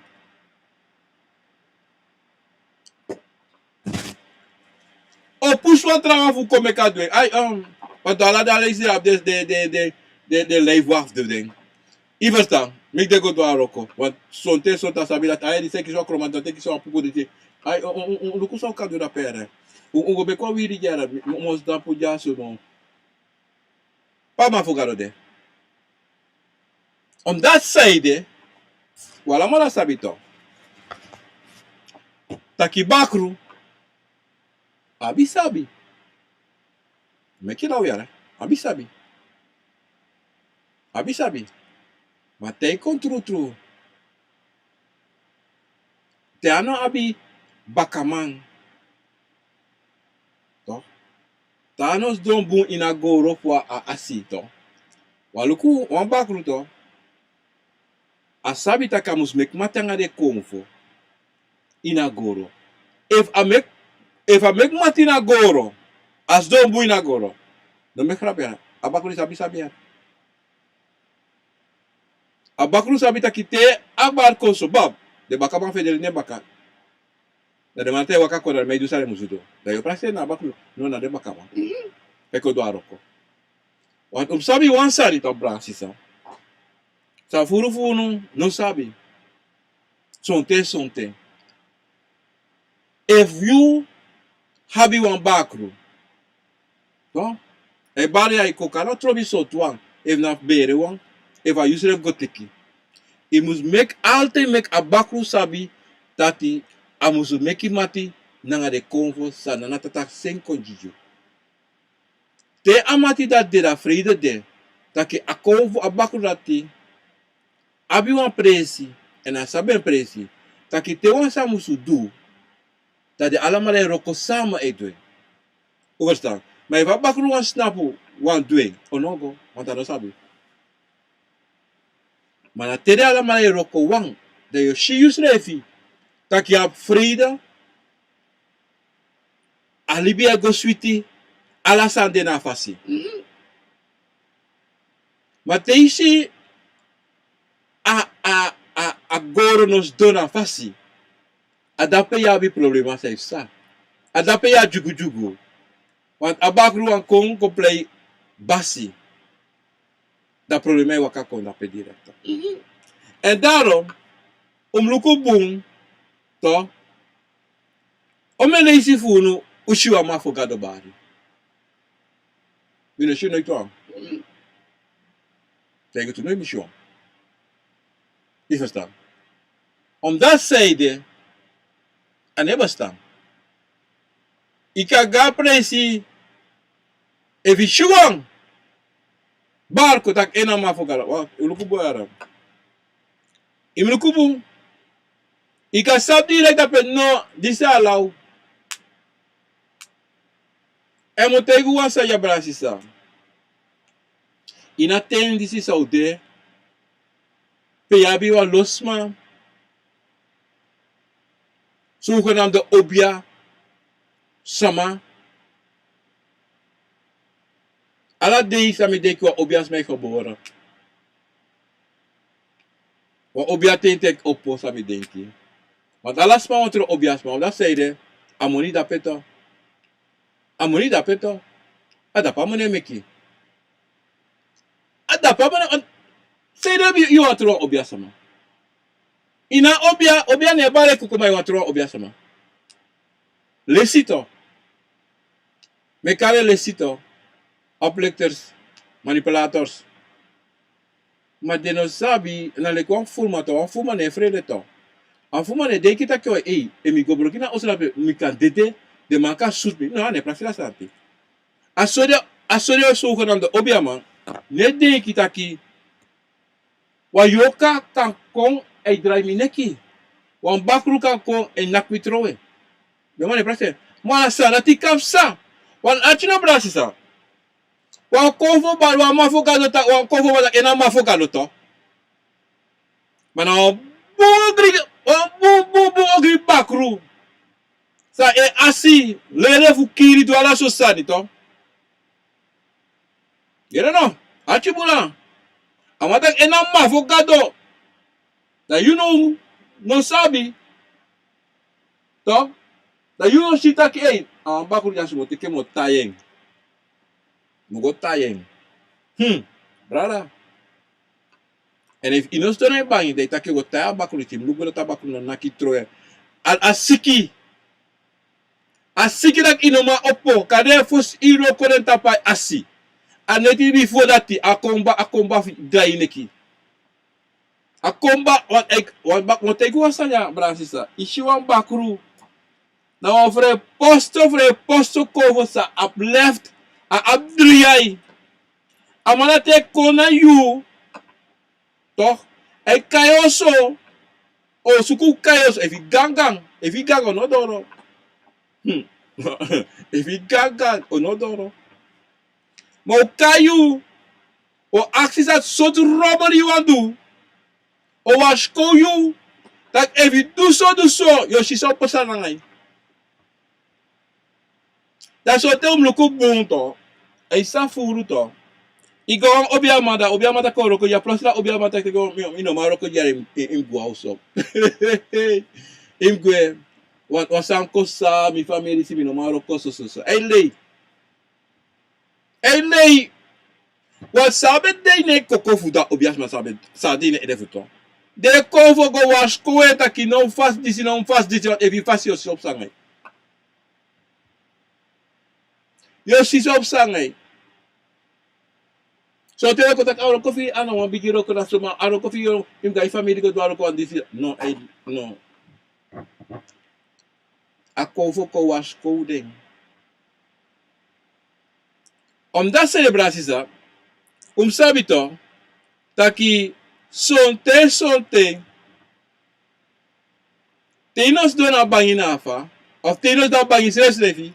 Un pusu wan trawan fu kon meki a du en. Ai, um, want ala dati yu si abi den, den, den, den, den, den lijfwacht fu den. I ferstan, meki den go du a wroko. Want sonten, sonten a sabi dati, ai, disi e kisi wan kromanti, dati e kisi wan puku disi. Ai, un, un, un, un luku san un kan du na pere. Un, un go meki wan wiri dya, mi, mi, mi o sidon puru dya so no. Pe a man fu Gado de? Omdat san ede, un alamala sabi tu. Taki bakru abi sabi. Meki na un yere, abi sabi. Abi sabi. Ma te i kon trutru, te a no abi bakaman, to, te a no sidon bun ini a gowru fu a, a, a si, to. Wan luku, wan bakru, to. A sabi taki a mus meki mati nanga den konfo ini a gowru. Efu a meki, efu a meki mati ini a gowru, a sidon bun ini a gowru. No meki grapu ya, a bakru disi abi sabi ya. A bakru sabi taki te a bari kon so, bab, den bakaman fu en de ini en baka. Dan den man, te a waka kon, dan den man e du san den musu du. Dan yu o prakseri na a bakru, no, na den bakaman. Fu kon du a wroko. Want un mus sabi wan sani, to, brada, sisa. San furu fu unu no sabi. Sonten, sonten. Efu yu abi wan bakru, to, a e bari yu, a e kon, a no trobi sortu wan, efu na bere wan, efu a yusrefi go teki. I mus meki, altijd meki a bakru sabi taki a musu meki mati nanga den konfo san Nana Tata seni kon gi yu. Te a mati dati de, dan vrede de. Taki a konfo, a bakru dati abi wan presi, èn a sabi en presi. Taki te wan sani musu du, dan den alamala e wroko sama e du en. Un ferstan? Ma efu a bakru wan snapu, wan du en, a no go, want a no sabi. Ma na te den alamala e wroko wan, dan yu o si yusrefi taki yu abi vrede. a libi e go switi, ala sani de na a fasi. Ma te yu si a, a, a, a goro no sidon na fasi, a dape yu abi problema san yu psa. A dape yu a dyugudyugu. Want a bakru wan kon kon plei basi. Dan problema e waka kon dape direkto. En daarom, un mus luku bun, toch, omeni leisi fu unu, un si wan man fu Gado bari. Mi no si noiti wan. Tijgi tu noiti mi si wan. Yu ferstan? Omdat zij de, a no e bestan. Yu kan go a presi, efu yu si wan barku taki en na man fu Gado, yu luku bun yara. Yu mus luku bun. Yu kan sabi direkt dape no, disi a law. En mi o taigi wan sani ya, brada sisa. Ini a ten disi san un de, pe yu abi wan lo sma, zogenaamde obia sama. Ala dei san mi denki wan obia sma e gebore. Wan obia ten teki opo san mi denki. Want ala sma wani tron obia sma, omdat zij de, a moni dape toch. A moni dape toch. A dape a moni e meki. A dape a moni, zij de yu wani tron obia sama. Ini a obia, obia no e bari e koko, ma yu wani tron obia sama. Lesi toch. Mi e kari en lesi toch. Oplichters, manipulators. Ma den no sabi, na leki wan furuma toch, wan furuma no e frede toch. A furuma no e denki taki, ei, efu mi go broko ini a oso dape, mi kan dede, den man kan sutu mi. No, a no e prakseri a sani. A so den, a so den zogenaamde obiaman no e denki taki wan yoka kan kon e drai mi neki. Wan bakru kan kon e naki mi trowe. Den man no e prakseri. Ma a sani dati kan psa. Wan arki no, brada sisa. Wan konfo bari, wan man fu Gado taki, wan konfo bari taki en na man fu Gado toch. Ma na wan bun ogri, wan bun, bun, bun ogri bakru. San en asi lele fu kiri, du ala so sani toch. Yere no, arki bun. A man taki en na man fu Gado. Dan yu no, no sabi. Toch? Dan yu no si taki, ei, a wan bakru dya so, mi o teki en, mi o tai en. Mi o go tai en. Hmm, brada. En efu yu no sidon na yu bangi, dan yu taki yu o go tai a bakru, yu mus luku dati a bakru no naki trowe. A, a siki. A siki dati yu no man opo, kande fosi yu wroko den tapu a asi. A neti bifo dati, a kon ba, a kon ba fu drai yu neki. A kon ba, wan, ek, wan bak, wan teki wan sani ya, brada sisa. Yu si wan bakru. Na wan frei posto, frei posto konfo san abi left, a abi dri yai. A man dati e kon na yu. Toch? A e kai yu oso. O suku kai yu oso, efu yu gangan. Efu yu gangan, o no doro. Hmm. Efu yu gangan, o no doro. Ma o kai yu, o aksi san sortu robbery yu wani du. O warskow yu, taki efu yu du so, du so, yu o si san o pasa nanga yu. Dan so te un mus luku bun toch, a e sa furu toch. Yu go wan obiaman, dan obiaman taki o wroko dya, plus dan obiaman taki mi, mi no man wroko dya, yu, yu, yu mus gwe a oso. Yu mus gwe, wan, wan sani kon pasa, mi famiri si, mi no man wroko so, so, so. A e lei. A e lei. Wan san ben de ini en koko fu dati obiasma san ben, san de ini en ede fu tu. Den e kon fu go warskow en taki no mus fasi disi, no mus fasi disi, want efu yu fasi yu o si san o pasa nanga yu. Yu o si san o pasa nanga yu. So te den kon taki a wroko fi yu a no wan bigi wroko, na so ma a wroko fi yu, yu mus go a yu famiri go du a wroko wan disi. No, a e, no. A kon fu kon warskow den. Omdat selebrasi sa, un mus sabi toch, taki sonten, sonten, te yu no sidon na bangi na afa, of te yu no sidon na bangi srefsrefi,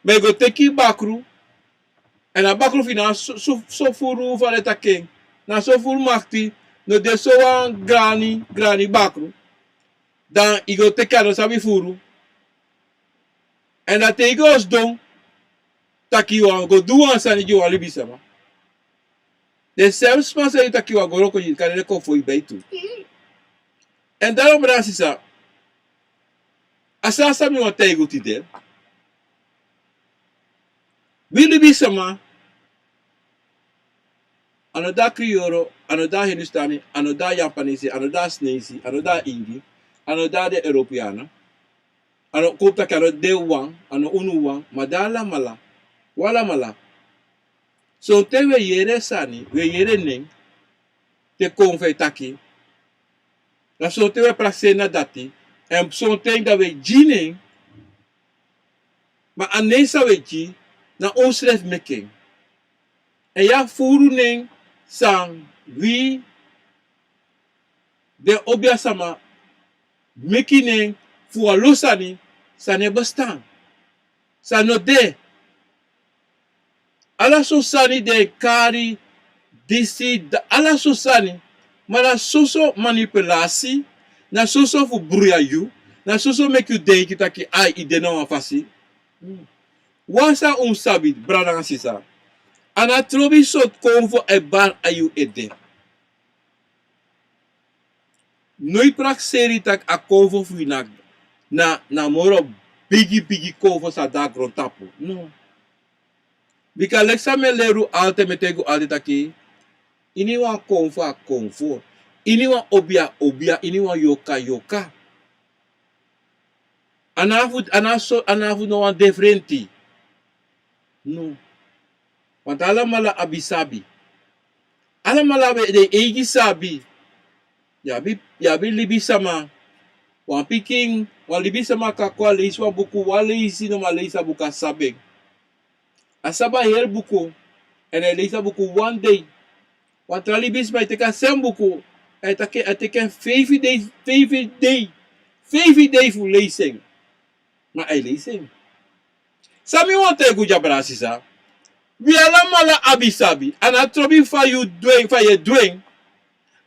ma yu go teki bakru, èn a bakru fu yu na so, so, so furu fa den taki en, na so furu makti, no de so wan grani, grani bakru. Dan yu go teki, a no sabi furu. Èn dan te yu go sidon taki yu wani go du wan sani gi wan libisama, den srefi sma san yu taki yu wani go wroko gi, kande den kon fu yu beitu. Èn dan, brada sisa, a sani san mi wani taigi yu tide. Wi libisama, a no de a Kriyoro, a no de a Hindustani, a no de a Yapanesi, a no de a Sneisi, a no de a Ingi, a no de a den Europeana, a no, kon taki a no de wan, a no unu wan, ma de alamala, wi alamala. Sonten wi e yere sani, wi e yere nen, te kon fu e taki. Na sonten wi e prakseri na dati, èn sonten dan wi e gi nen, ma a nen san wi e gi, na unsrefi meki en. Èn yu a furu nen san wi, den obiasama, meki nen fu wan lo sani, san no e bestaan. San no de. Ala so sani den e kari, disi, da-, ala so sani. Ma na soso manipulasi, na soso fu bruya yu, na soso meki yu denki taki ai, i de na wan fasi. Hmm. Wan san un sabi, brada nanga sisa. A no trobi sortu konfo e bari a yu ede. No e prakseri taki a konfo fu yu na, na, na moro bigi, bigi konfo san de na grontapu. No. Bika leki san mi e leri un altijd, mi e taigi un altijd taki, iniwan konfo a konfo. Iniwan obia a obia, iniwan yoka a yoka. A no abi fu, a no abi so, a no abi fu no wan diferenti. No. Want alamala abi sabi. Alamala abi den eigi sabi. Yu abi, yu abi libisama. Wan pikin, wan libisama kan kon a leisi wan buku, wan leisi, no man leisi a buku, a sabi en. A sabi a heri buku, èn a e leisi a buku wan dei. Wan tra libisma e teki a sem buku, a e taki, a teki en feifi dei, feifi dei, feifi dei fu leisi en. Ma a e leisi en. San mi wani taigi un dya, brada sisa. Wi alamala abi sabi, a no trobi fa yu du en, fa yu e du en.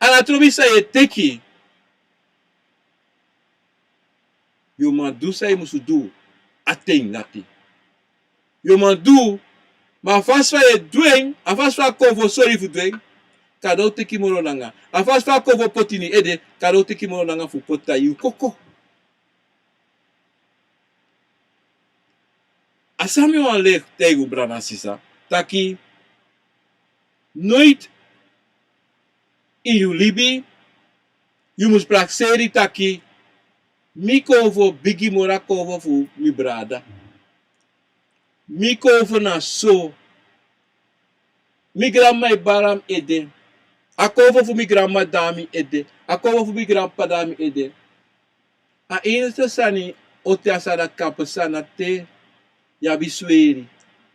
A no trobi san yu e teki. Yu man du san yu musu du a ten dati. Yu man du, ma a fasi fa yu e du en, a fasi fa a konfo sori fu du en, kande a o teki moro langa. A fasi fa a konfo poti ini ede, kande a o teki moro langa fu poti na yu koko. A san mi wani leki taigi un, brada nanga sisa, taki noiti ini yu libi yu mus prakseri taki, mi konfo bigi moro a konfo fu mi brada. Mi konfo na so. Mi granmama e bari na mi ede. A konfo fu mi granmama de na mi ede. A konfo fu mi granpapa de na mi ede. A enigste sani o ten a sani dati kan pasa na te yu abi sweri,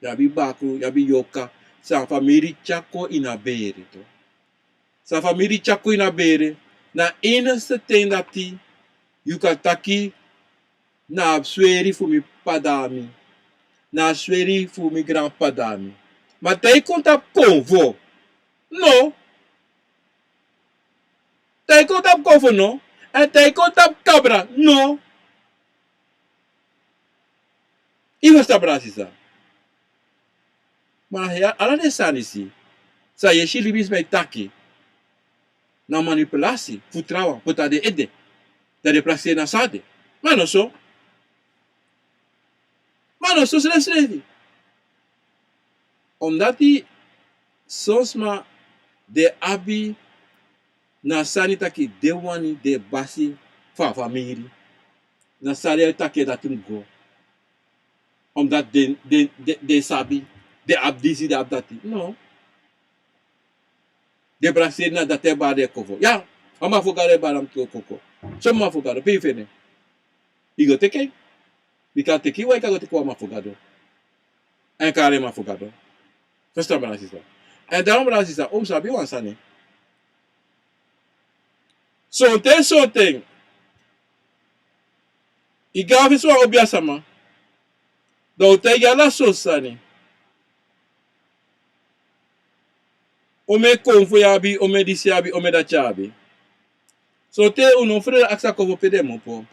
yu abi bakru, yu abi yoka, san famiri tyari kon ini a bere tu. San famiri tyari kon ini a bere, na a enigste ten dati yu kan taki na a sweri fu mi p'pa de na mi, na a sweri fu mi granp'pa de na mi. Ma te yu kon tapu konfo, no. Te yu kon tapu konfo, no. Èn te yu kon tapu kabra, no. Yu e ferstan, brada sisa. Ma ala den sani disi san yu e si libisma e taki, na manipulasi fu trawan poti na den ede, dan den prakseri na so a de. Ma no so. Ma no so srefisrefi. Omdati son sma den abi na sani taki den wani den basi fu a famiri. Na sani e taki dati mus go. Omdati den, den, den, den sabi, den abi disi, den abi dati. No. Den prakseri na dati e bari den konfo. Ya, a man fu Gado e bari na mi tu koko. So man fu Gado, pe yu feni en? Yu go teki en. Bika a teki wan, yu kan go teki wan man fu Gado. Èn kari en man fu Gado. Ferstan, brada sisa. Èn dan, brada sisa, un mus sabi wan sani. Sonten, sonten, yu go na fesi wan obiasama, dan a o taigi yu ala sortu sani. Omeni konfo yu abi, omeni disi yu abi, omeni dati yu abi. Sonten un no frede aksi a konfo pe den kmopo.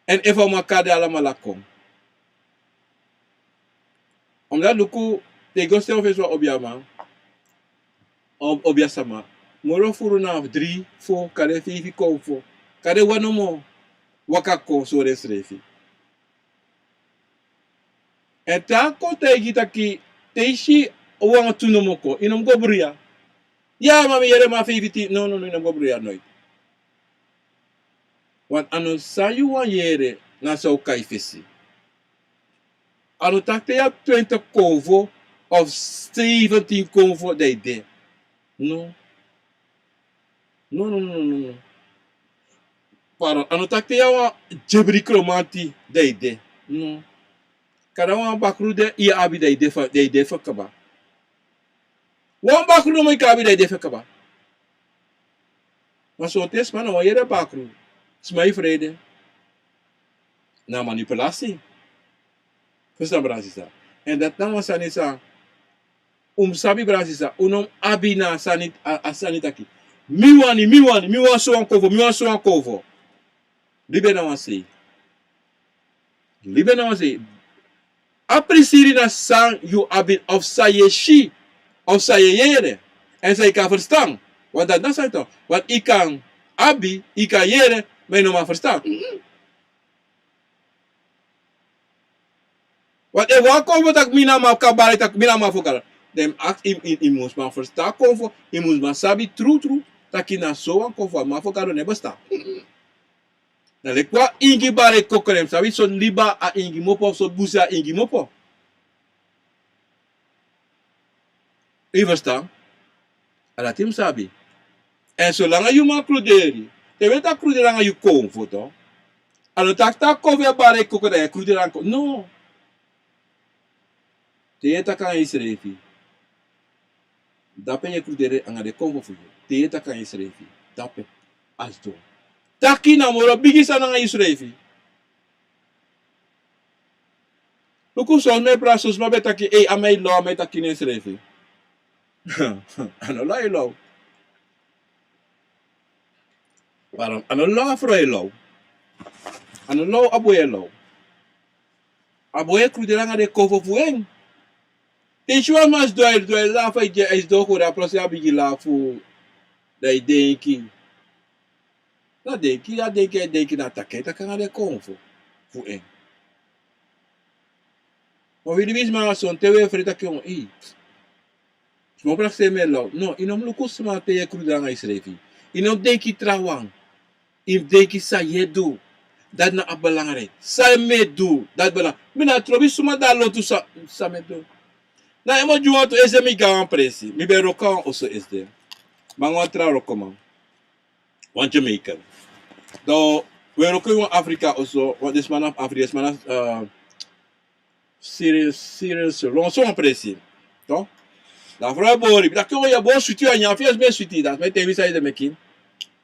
Èn efu a man kari den alamala kon. Omdat luku, te go stel fesi wan obiaman, obiasama, moro furu na dri, fo, kande feifi konfo, kande wan nomo waka kon sori ensrefi. Èn te a kon taigi taki, te i si wan tu nomo kon, i no mus go bruya. Ya, ma mi yere ma feifi tin, no, no, no, i no mus go bruya noiti. Want a no san yu wani yere, na san o kai fesi. A no taki te yu abi twenti konfo of sefentin konfo dan yu de. No. No, no, no, no, no. Pardon, a no taki te yu abi wan dyebri kromanti dan yu de. No. Kande wan bakru de, yu abi dan yu de fu, dan yu de fu kaba. Wan bakru nomo yu kan abi dan yu de fu kaba. Ma sonten sma no wani yere bakru. Sma e frede. Na manipulasi. Fusutan, brada sisa. Èn dati na wan sani san un mus sabi, brada sisa. Un no mus abi na a sani, a, a sani taki, mi wani, mi wani, mi wani sowan konfo, mi wani sowan konfo. Libi na wan sei. Libi na wan sei. A prisiri na san yu abi of san yu e si of san yu e yere. Èn san yu kan ferstan. Want dati na san yu tan. Want yu kan abi, yu kan yere, ma yu no man ferstan. Want efu wan konfo taki mi na man fu Gado, dan yu mus man ferstan konfo, yu mus man sabi trutru taki na sowan konfo, a man fu Gado no e bestan. Na leki wan ingi bari koko, den mus sabi sortu liba a ingi mus opo, sortu busi a ingi mus opo. Yu ferstan? A dati yu mus sabi. Èn solanga yu man kruderi, te wi e taki kruderi nanga yu konfo, a no taki te a konfo e bari koko dan yu e kruderi nanga konfo. No. Te yu e taki nanga yusrefi, dape yu e kruderi nanga den konfo fu yu. Te yu e taki nanga yusrefi, dape a sidon. Taki na moro bigi sani nanga yusrefi. Luku, son sma e prati, son sma ben taki, ei, a man e law, a man e taki na ensrefi. A no law e law. Pardon, a no law a frow e law. A no law a boi e law. A boi e kruderi nanga den konfo fu en. Te yu si wan man sidon, a e sidon, a e lafu, a e sidon, kori a prosi a bigin lafu. Dan yu denki. Na denki, a denki, a denki na taki a e taki nanga den konfo fu en. Ma wi libisma, sonten wi e frede taki, ei, sma o prakseri mi e law. No, yu no mus luku sma te yu e kruderi nanga yusrefi. Yu no mus denki trawan. Yu mus denki san yu e du. Dati na a belangrijk. San mi e du, dati belangrijk. Mi na trobi suma dati lontu san, san mi e du. Na emo gi wantu esi, mi go na wan presi. Mi ben wroko na wan oso esi. Nanga wan tra wrokoman. Wan Jamaican. Dan wi e wroko ini wan Afrika oso, wan, den sma na fu Afrika, den sma na fu, eh, Sierra, Sierra Leone, so wan presi. Toch? Dan a frow e bori. Mi taki, o, yu e bori switi, yu e nyan, fu yu e sma switi. Dan mi e taigi yu san yu e meki.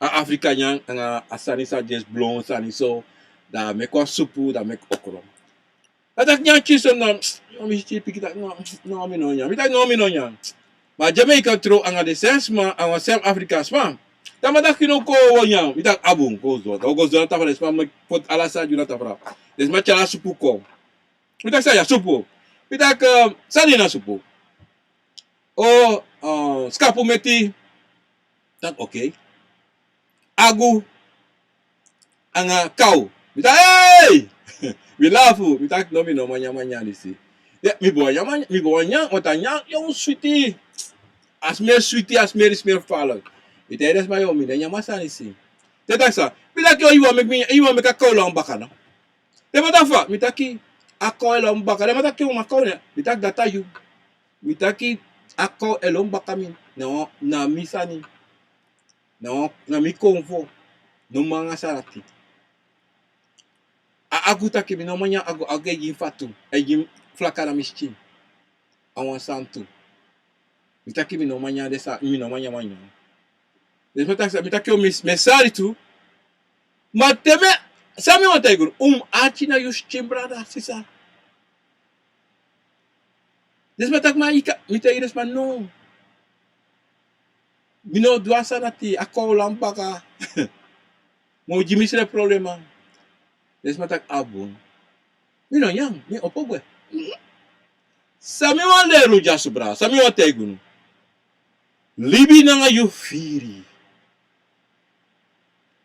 A Afrika nyan, nanga a sani san dyesi blon, sani so. Dan a meki wan supu, dan a meki okro. A taki nyan kisi, no, no, mi si piki taki, no, no, mi no nyan. Mi taki, no, mi no nyan. Ma Jamaica tron nanga den sem sma, nanga wan sem Afrika sma. Dan a man taki, no, kon wi o nyan. Mi taki, a bun, kon wi sidon. Dan wi go sidon na tafra, den sma meki poti ala sani gi wi na tafra. Den sma tyari a supu kon. Mi taki, san yu a supu? Mi taki, eh, san de ini a supu? O, eh, skapu meti. Taki, okay. Agu. Nanga kaw. Mi taki, hey! Mi lafu. Mi taki, no, mi no man nyan, man nyan disi. Ya, mi bo nyan, man, mi bo nyan, want a nyan, yo, switi. A smeri switi, a smeri, smeri falek. Mi taigi den sma, yo, mi no e nyan a sani disi. Den taki san? Mi taki, yo, yu wani meki mi, yu wani meki a kaw lon baka, no? Den man taki fa? Mi taki, a kaw e lon baka. Den man taki, ma kaw ne? Mi taki, dati a yu. Mi taki, a kaw e lon baka mi. No, na mi sani. No, na mi konfo. No man nyan a sani dati. A agu taki mi no man nyan agu, agu e gi mi fatu. E gi mi flaka na mi skin. A wan sani tu. Mi taki mi no man nyan den sani, mi no man nyan, man nyan. Den sma taki san? Mi taki, yo, mi, mi e sari tu. Ma te mi, san mi wani taigi unu, un mus arki na yu skin, brada, sisa. Den sma taki, ma yu kan, mi taigi den sma, no. Mi no du a sani dati, a kaw lon baka. Ma un gi mi srefi problema. Den sma taki, a bun. Mi no nyan, mi opo gwe. Mhm. San mi wani leri un dyaso, brada, san mi wani taigi unu. Libi nanga yu firi.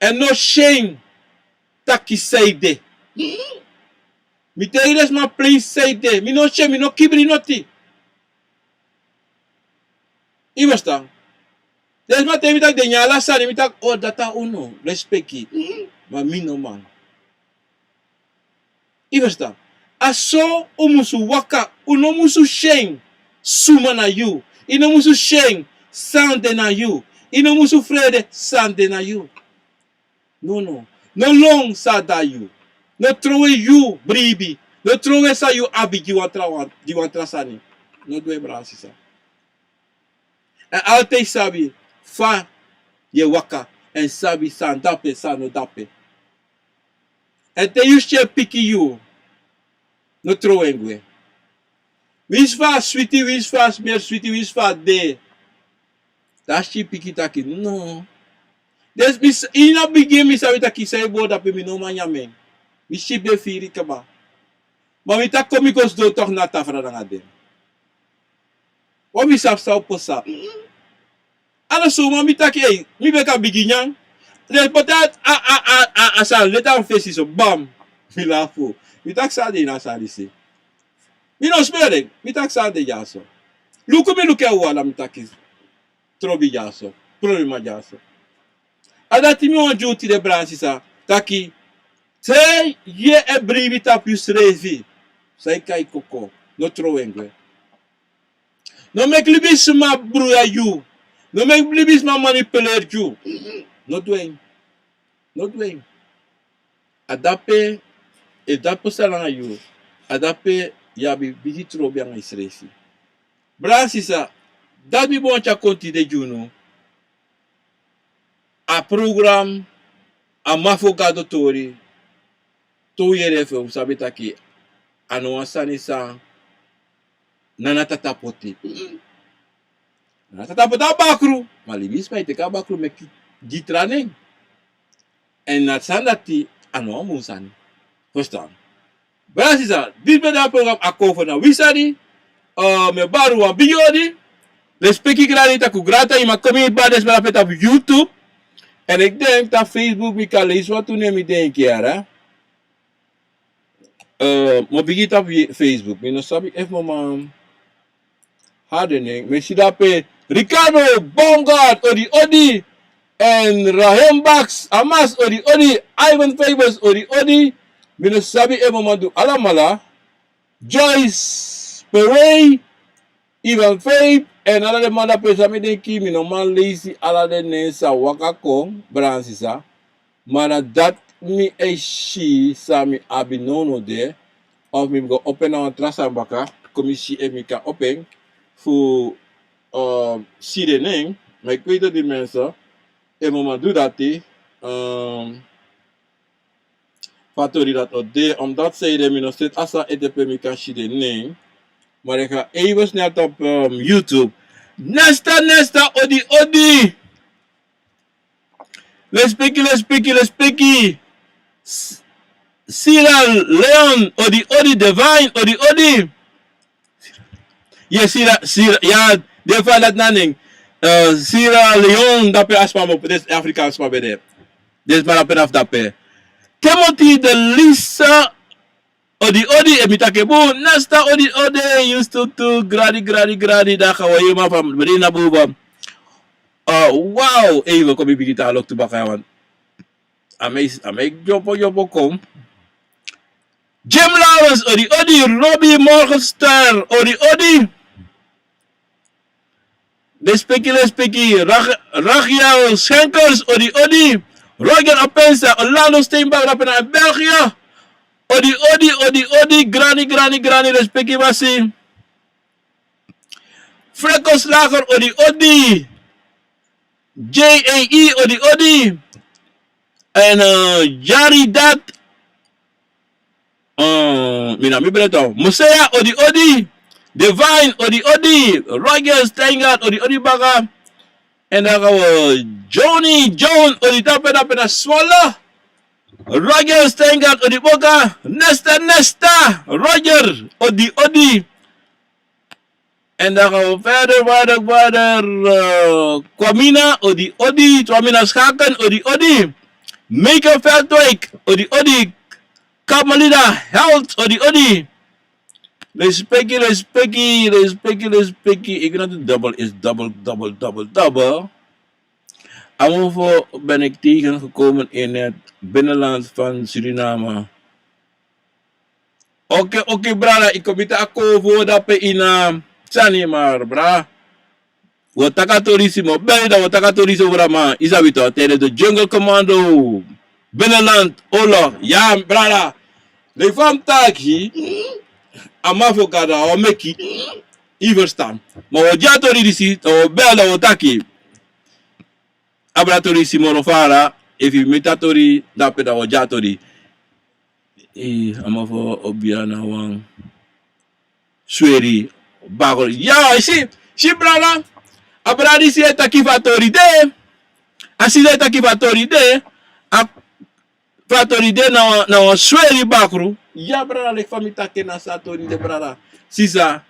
Èn no syen taki san ede. Mi taigi den sma plein san ede. Mi no syen, mi no kibri noti. Yu e ferstan? Den sma taigi mi taki den nyan ala sani, mi taki, o, dati a unu, respeki. Ma mi no man. Yu e ferstan? A so un musu waka, un no musu syen suma na yu. Yu no musu syen san de na yu. Yu no musu frede san de na yu. No, no. No lon san de na yu. No trowe yu bribi. No trowe san yu abi gi wan tra wan, gi wan tra sani. No du en, brada, sisa. Èn altijd sabi fa yu e waka, èn sabi san de ape, san no de ape. Èn te yu si en piki yu, no trowe en gwe. Winsi fa a switi, winsi fa a smer switi, winsi fa a de. Dan a si yu piki taki, no. Dus mi s-, ini a bigin mi sabi taki san yu boo de ape mi no man nyan en. Mi si ben firi kaba. Ma mi taki kon mi kon sidon toch na tafra nanga den. Wan mi sabi san o pasa. A no so, ma mi taki, ei, mi ben kan bigin nyan. Den poti a, a, a, a, a sani leti a mi fesi so, bam. Mi lafu. Mi taki san de ini a sani disi. Mi no smer en. Mi taki san de dyaso. Luku mi luku en wawan, mi taki. Trobi dyaso. Problema dyaso. A dati mi wani gi unu tide, brada, sisa. Taki, te yu e bribi tapu yusrefi, san yu kai koko, no trowe en gwe. No meki libisma bruya yu. No meki libisma manipuleri yu. No du en. No du en. A de ape, efu dati pasa nanga yu, a de ape yu abi bigi trobi nanga yusrefi. Brada, sisa, dati mi bo wani tyari kon tide gi unu. A program, a man fu Gado tori, te un yere fu en un sabi taki a no wan sani san Nana Tata poti. Nana Tata poti a bakru, ma libisma e teki a bakru meki gi tra nen. Èn na sani dati a no wan bun sani. Ferstan? Brada, sisa, disi ben de a program Akomfo na wi sani. Eh, mi e bari wan bigi odi. Lespeki, grani, taku grata, yu man kon mi bari den sma na pe tapu YouTube. Èn eki denki tapu Facebook mi kan leisi wantu nen, mi denki, yara. Eh, mi o bigin tapu Facebook. Mi no sabi efu mi o man hari den nen. Mi e si dape Ricardo Baumgart, odi odi. Èn Raheem Baks Hamas, odi odi. Ivan Fabers, odi odi. Mi no sabi efu mi o man du alamala. Joyce Perey, Ivan Faith, èn ala den man dape san mi denki, mi no man leisi ala den nen san waka kon, brada, sisa. Ma na dati mi e si san mi abi nownow de, of mi mus go opo en na wan tra sani baka, kon mi si efu mi kan opo en fu, eh, si den nen, ma eki weti di mensen, efu mi o man du dati, eh, fa tori dati o de, omdat san ede mi no seti a sani ete pe mi kan si den nen. Ma den kan even snel tapu, ehm, YouTube. Nesta, Nesta, odi, odi. Lespeki, lespeki, lespeki. S-, Sierra Leone, odi, odi, Divine, odi, odi. Yes, Sierra, Sierra, ya, den fa dati na nen. Eh, Sierra Leone, dape a sma mu, den Afrika sma ben de. Den sma dape na fu dape. Timothy de Lisa, odi, odi, efu mi taki en bun, Nesta, odi, odi, yu tu, tu, gradi, gradi, gradi, daka wa yu man fa mi brin na buba. Eh, wow, even kon mi bigin tan loktu baka ya wan. A mi e, a mi e dyompo, dyompo kon. Jim Lawrence, odi, odi. Robbie Morgenstern, odi, odi. Lespeki, lespeki. Rach-, Rachiel Schenkers, odi, odi. Roger Apensa, Orlando Steenberg, dape na België. Odi, odi, odi, odi. Grani, grani, grani. Lespeki, basi. Frekos Lager, odi, odi. J A E, odi, odi. Èn, eh, Jari Dat, eh, mi na mi breda. Mosea, odi, odi. Divine, odi, odi. Roger Steingart, odi, odi baka. Èn dan gaan we Johnny John, odi dape, dape na Zwolle. Roger Steingart, odi baka. Nesta, Nesta. Roger, odi, odi. En dan gaan we verder, verder, verder. Eh, Kwamina, odi, odi. Kwamina Schaken, odi, odi. Meike Veldwijk, odi, odi. Kamalida Health, odi, odi. Respectie, respectie, respectie, respectie. Ik weet dat het dubbel is, dubbel, dubbel, dubbel, dubbel. Amofo ben ik tegengekomen in het binnenland van Suriname. Oké, oké, brada, ik kom niet akkoord voor dat pe in, eh, sani, maar, bra. Wi o taki a tori disi, mi o bel yu dan wi o taki a tori disi, brada, ma yu sabi toch, tijdens de Jungle Commando, binnenland oorlog, ya, brada. Leki fa mi taki, a man fu Gado, a o meki yu ferstan. Ma wi o gi a tori disi, dan wi o bel, dan wi o taki. Abra tori disi moro fara, efu yu miti a tori, dape dan wi o gi a tori. Eh, a man fu Obia na wan sweri bakru. Ya, yu si, si, brada. A brada disi e taki fu a tori de. A sisa e taki fu a tori de. A fu a tori de na wan, na wan sweri bakru. Ya, brada, leki fa mi taki na so a tori de, brada. Sisa.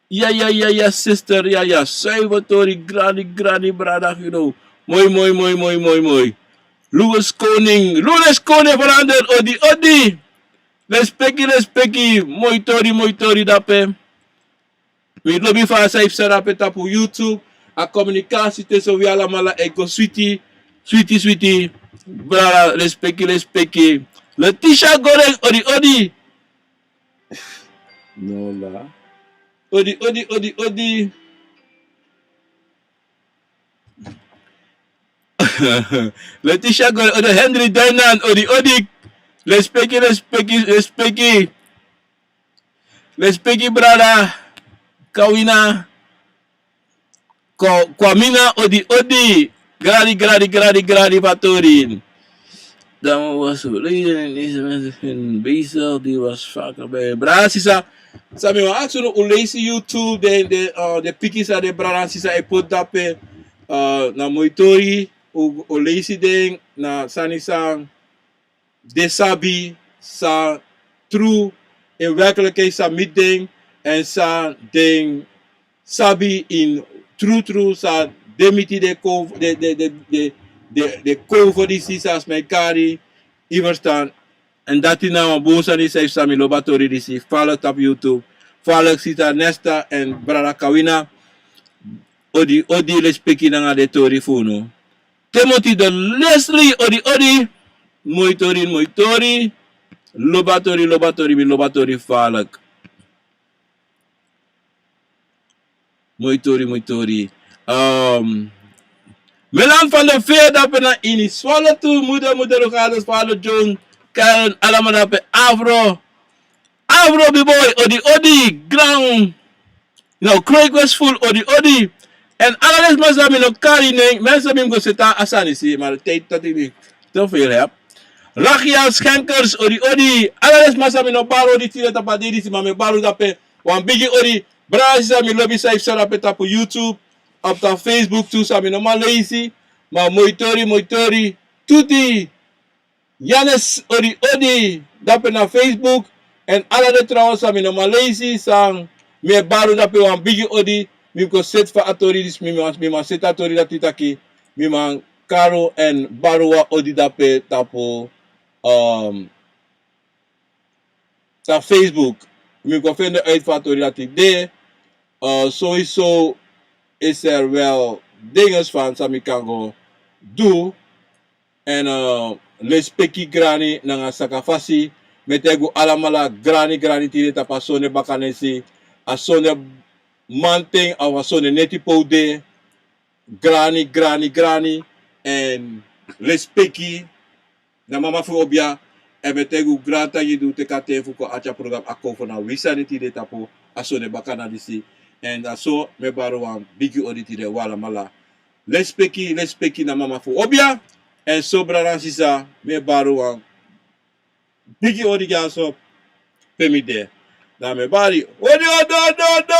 Ya, ya, ya, ya, sister, ya, ya. Zuiver tori, grani, grani, brada, you know. Moi, moi, moi, moi, moi, moi. Louis Koning, Louis Koning verander, odi, odi. Respectie, respectie. Moi tori, moi tori, dape. Mi lobi fa a sani psa dape tapu YouTube. A communicatie tussen wi alamala e go switi, switi, switi. Brada, respectie, respectie. Letitia Goreng, odi, odi. No la. Odi, odi, odi, odi. Letitia Goreng, odi, Henry Dainan, odi, odi. Respectie, respectie, respectie. Respectie, brada. Kawina. Ko, Kwamina, odi, odi. Gradi, gradi, gradi, gradi, fu a tori. Dan was so, lady, deze mensen bezig, die was vaker bij. Brada, sisa, san mi wani aksi unu, un leisi YouTube, den, den, eh, den piki san den brada, sisa e poti dape, eh, na moi tori, un, un leisi den, na sani san den sabi san tru, in werkelijkheid san miti den, èn san den sabi in tru tru san den miti den kon, den, den, den kon fu disi san sma e kari, yu ferstan. Èn dati na wan bun sani san yu sabi, mi lobi a tori disi, follow tapu YouTube, follow sisa Nesta èn brada Kawina, odi, odi, respectie nanga den tori fu unu. Timothy de Leslie, odi, odi. Moi tori, moi tori. Lobi a tori, lobi a tori, mi lobi a tori falek. Moi tori, moi tori. Ehm, Melan van der Veer, dape na ini. Swallow tu, moeder, moeder, Lucas, Swallow John, Karen, alamala dape, Afro. Afro, big boy, odi, odi, gran. No, Kroik Westful, odi, odi. Èn ala den sma san mi no kari nen, mensen, mi mus go seti a sani, si, maar de tijd dat ik niet te veel heb. Ragia Schenkers, odi, odi. Ala den sma san mi no bari odi tide tapu a dei disi, ma mi e bari unu dape wan bigi odi. Brada, sisa, mi lobi san yu psa dape tapu YouTube, op tapu Facebook tu, san mi no man leisi. Ma moi tori, moi tori. Tuti. Yanes, odi, odi, dape na Facebook. Èn ala den trawan san mi no man leisi, san mi e bari unu dape wan bigi odi. Mi go seti fa a tori disi, mi man, mi man seti a tori dati taki. Mi man kari unu èn bari unu wan odi dape tapu, ehm, tapu Facebook. Mi go feni uit fa a tori dati de. Eh, sowieso is er wel dingen van san mi kan go du. Èn, eh, lespeki grani nanga sakafasi. Mi e taigi un alamala grani, grani tide tapu a sonde bakanesi, a sonde manten of a sonde neti pe un de. Grani, grani, grani. Èn lespeki na mama fu obia. Èn mi e taigi un grantangi di un teki a ten fu kon arki a program Akomfo na wi sani tide tapu a sonde bakana disi. Èn na so mi e bari un wan bigi odi tide, un alamala. Lespeki, lespeki na mama fu obia. Èn so, brada nanga sisa, mi e bari un wan bigi odi dyaso pe mi de. Dan mi e bari odi, odi, odi, odi.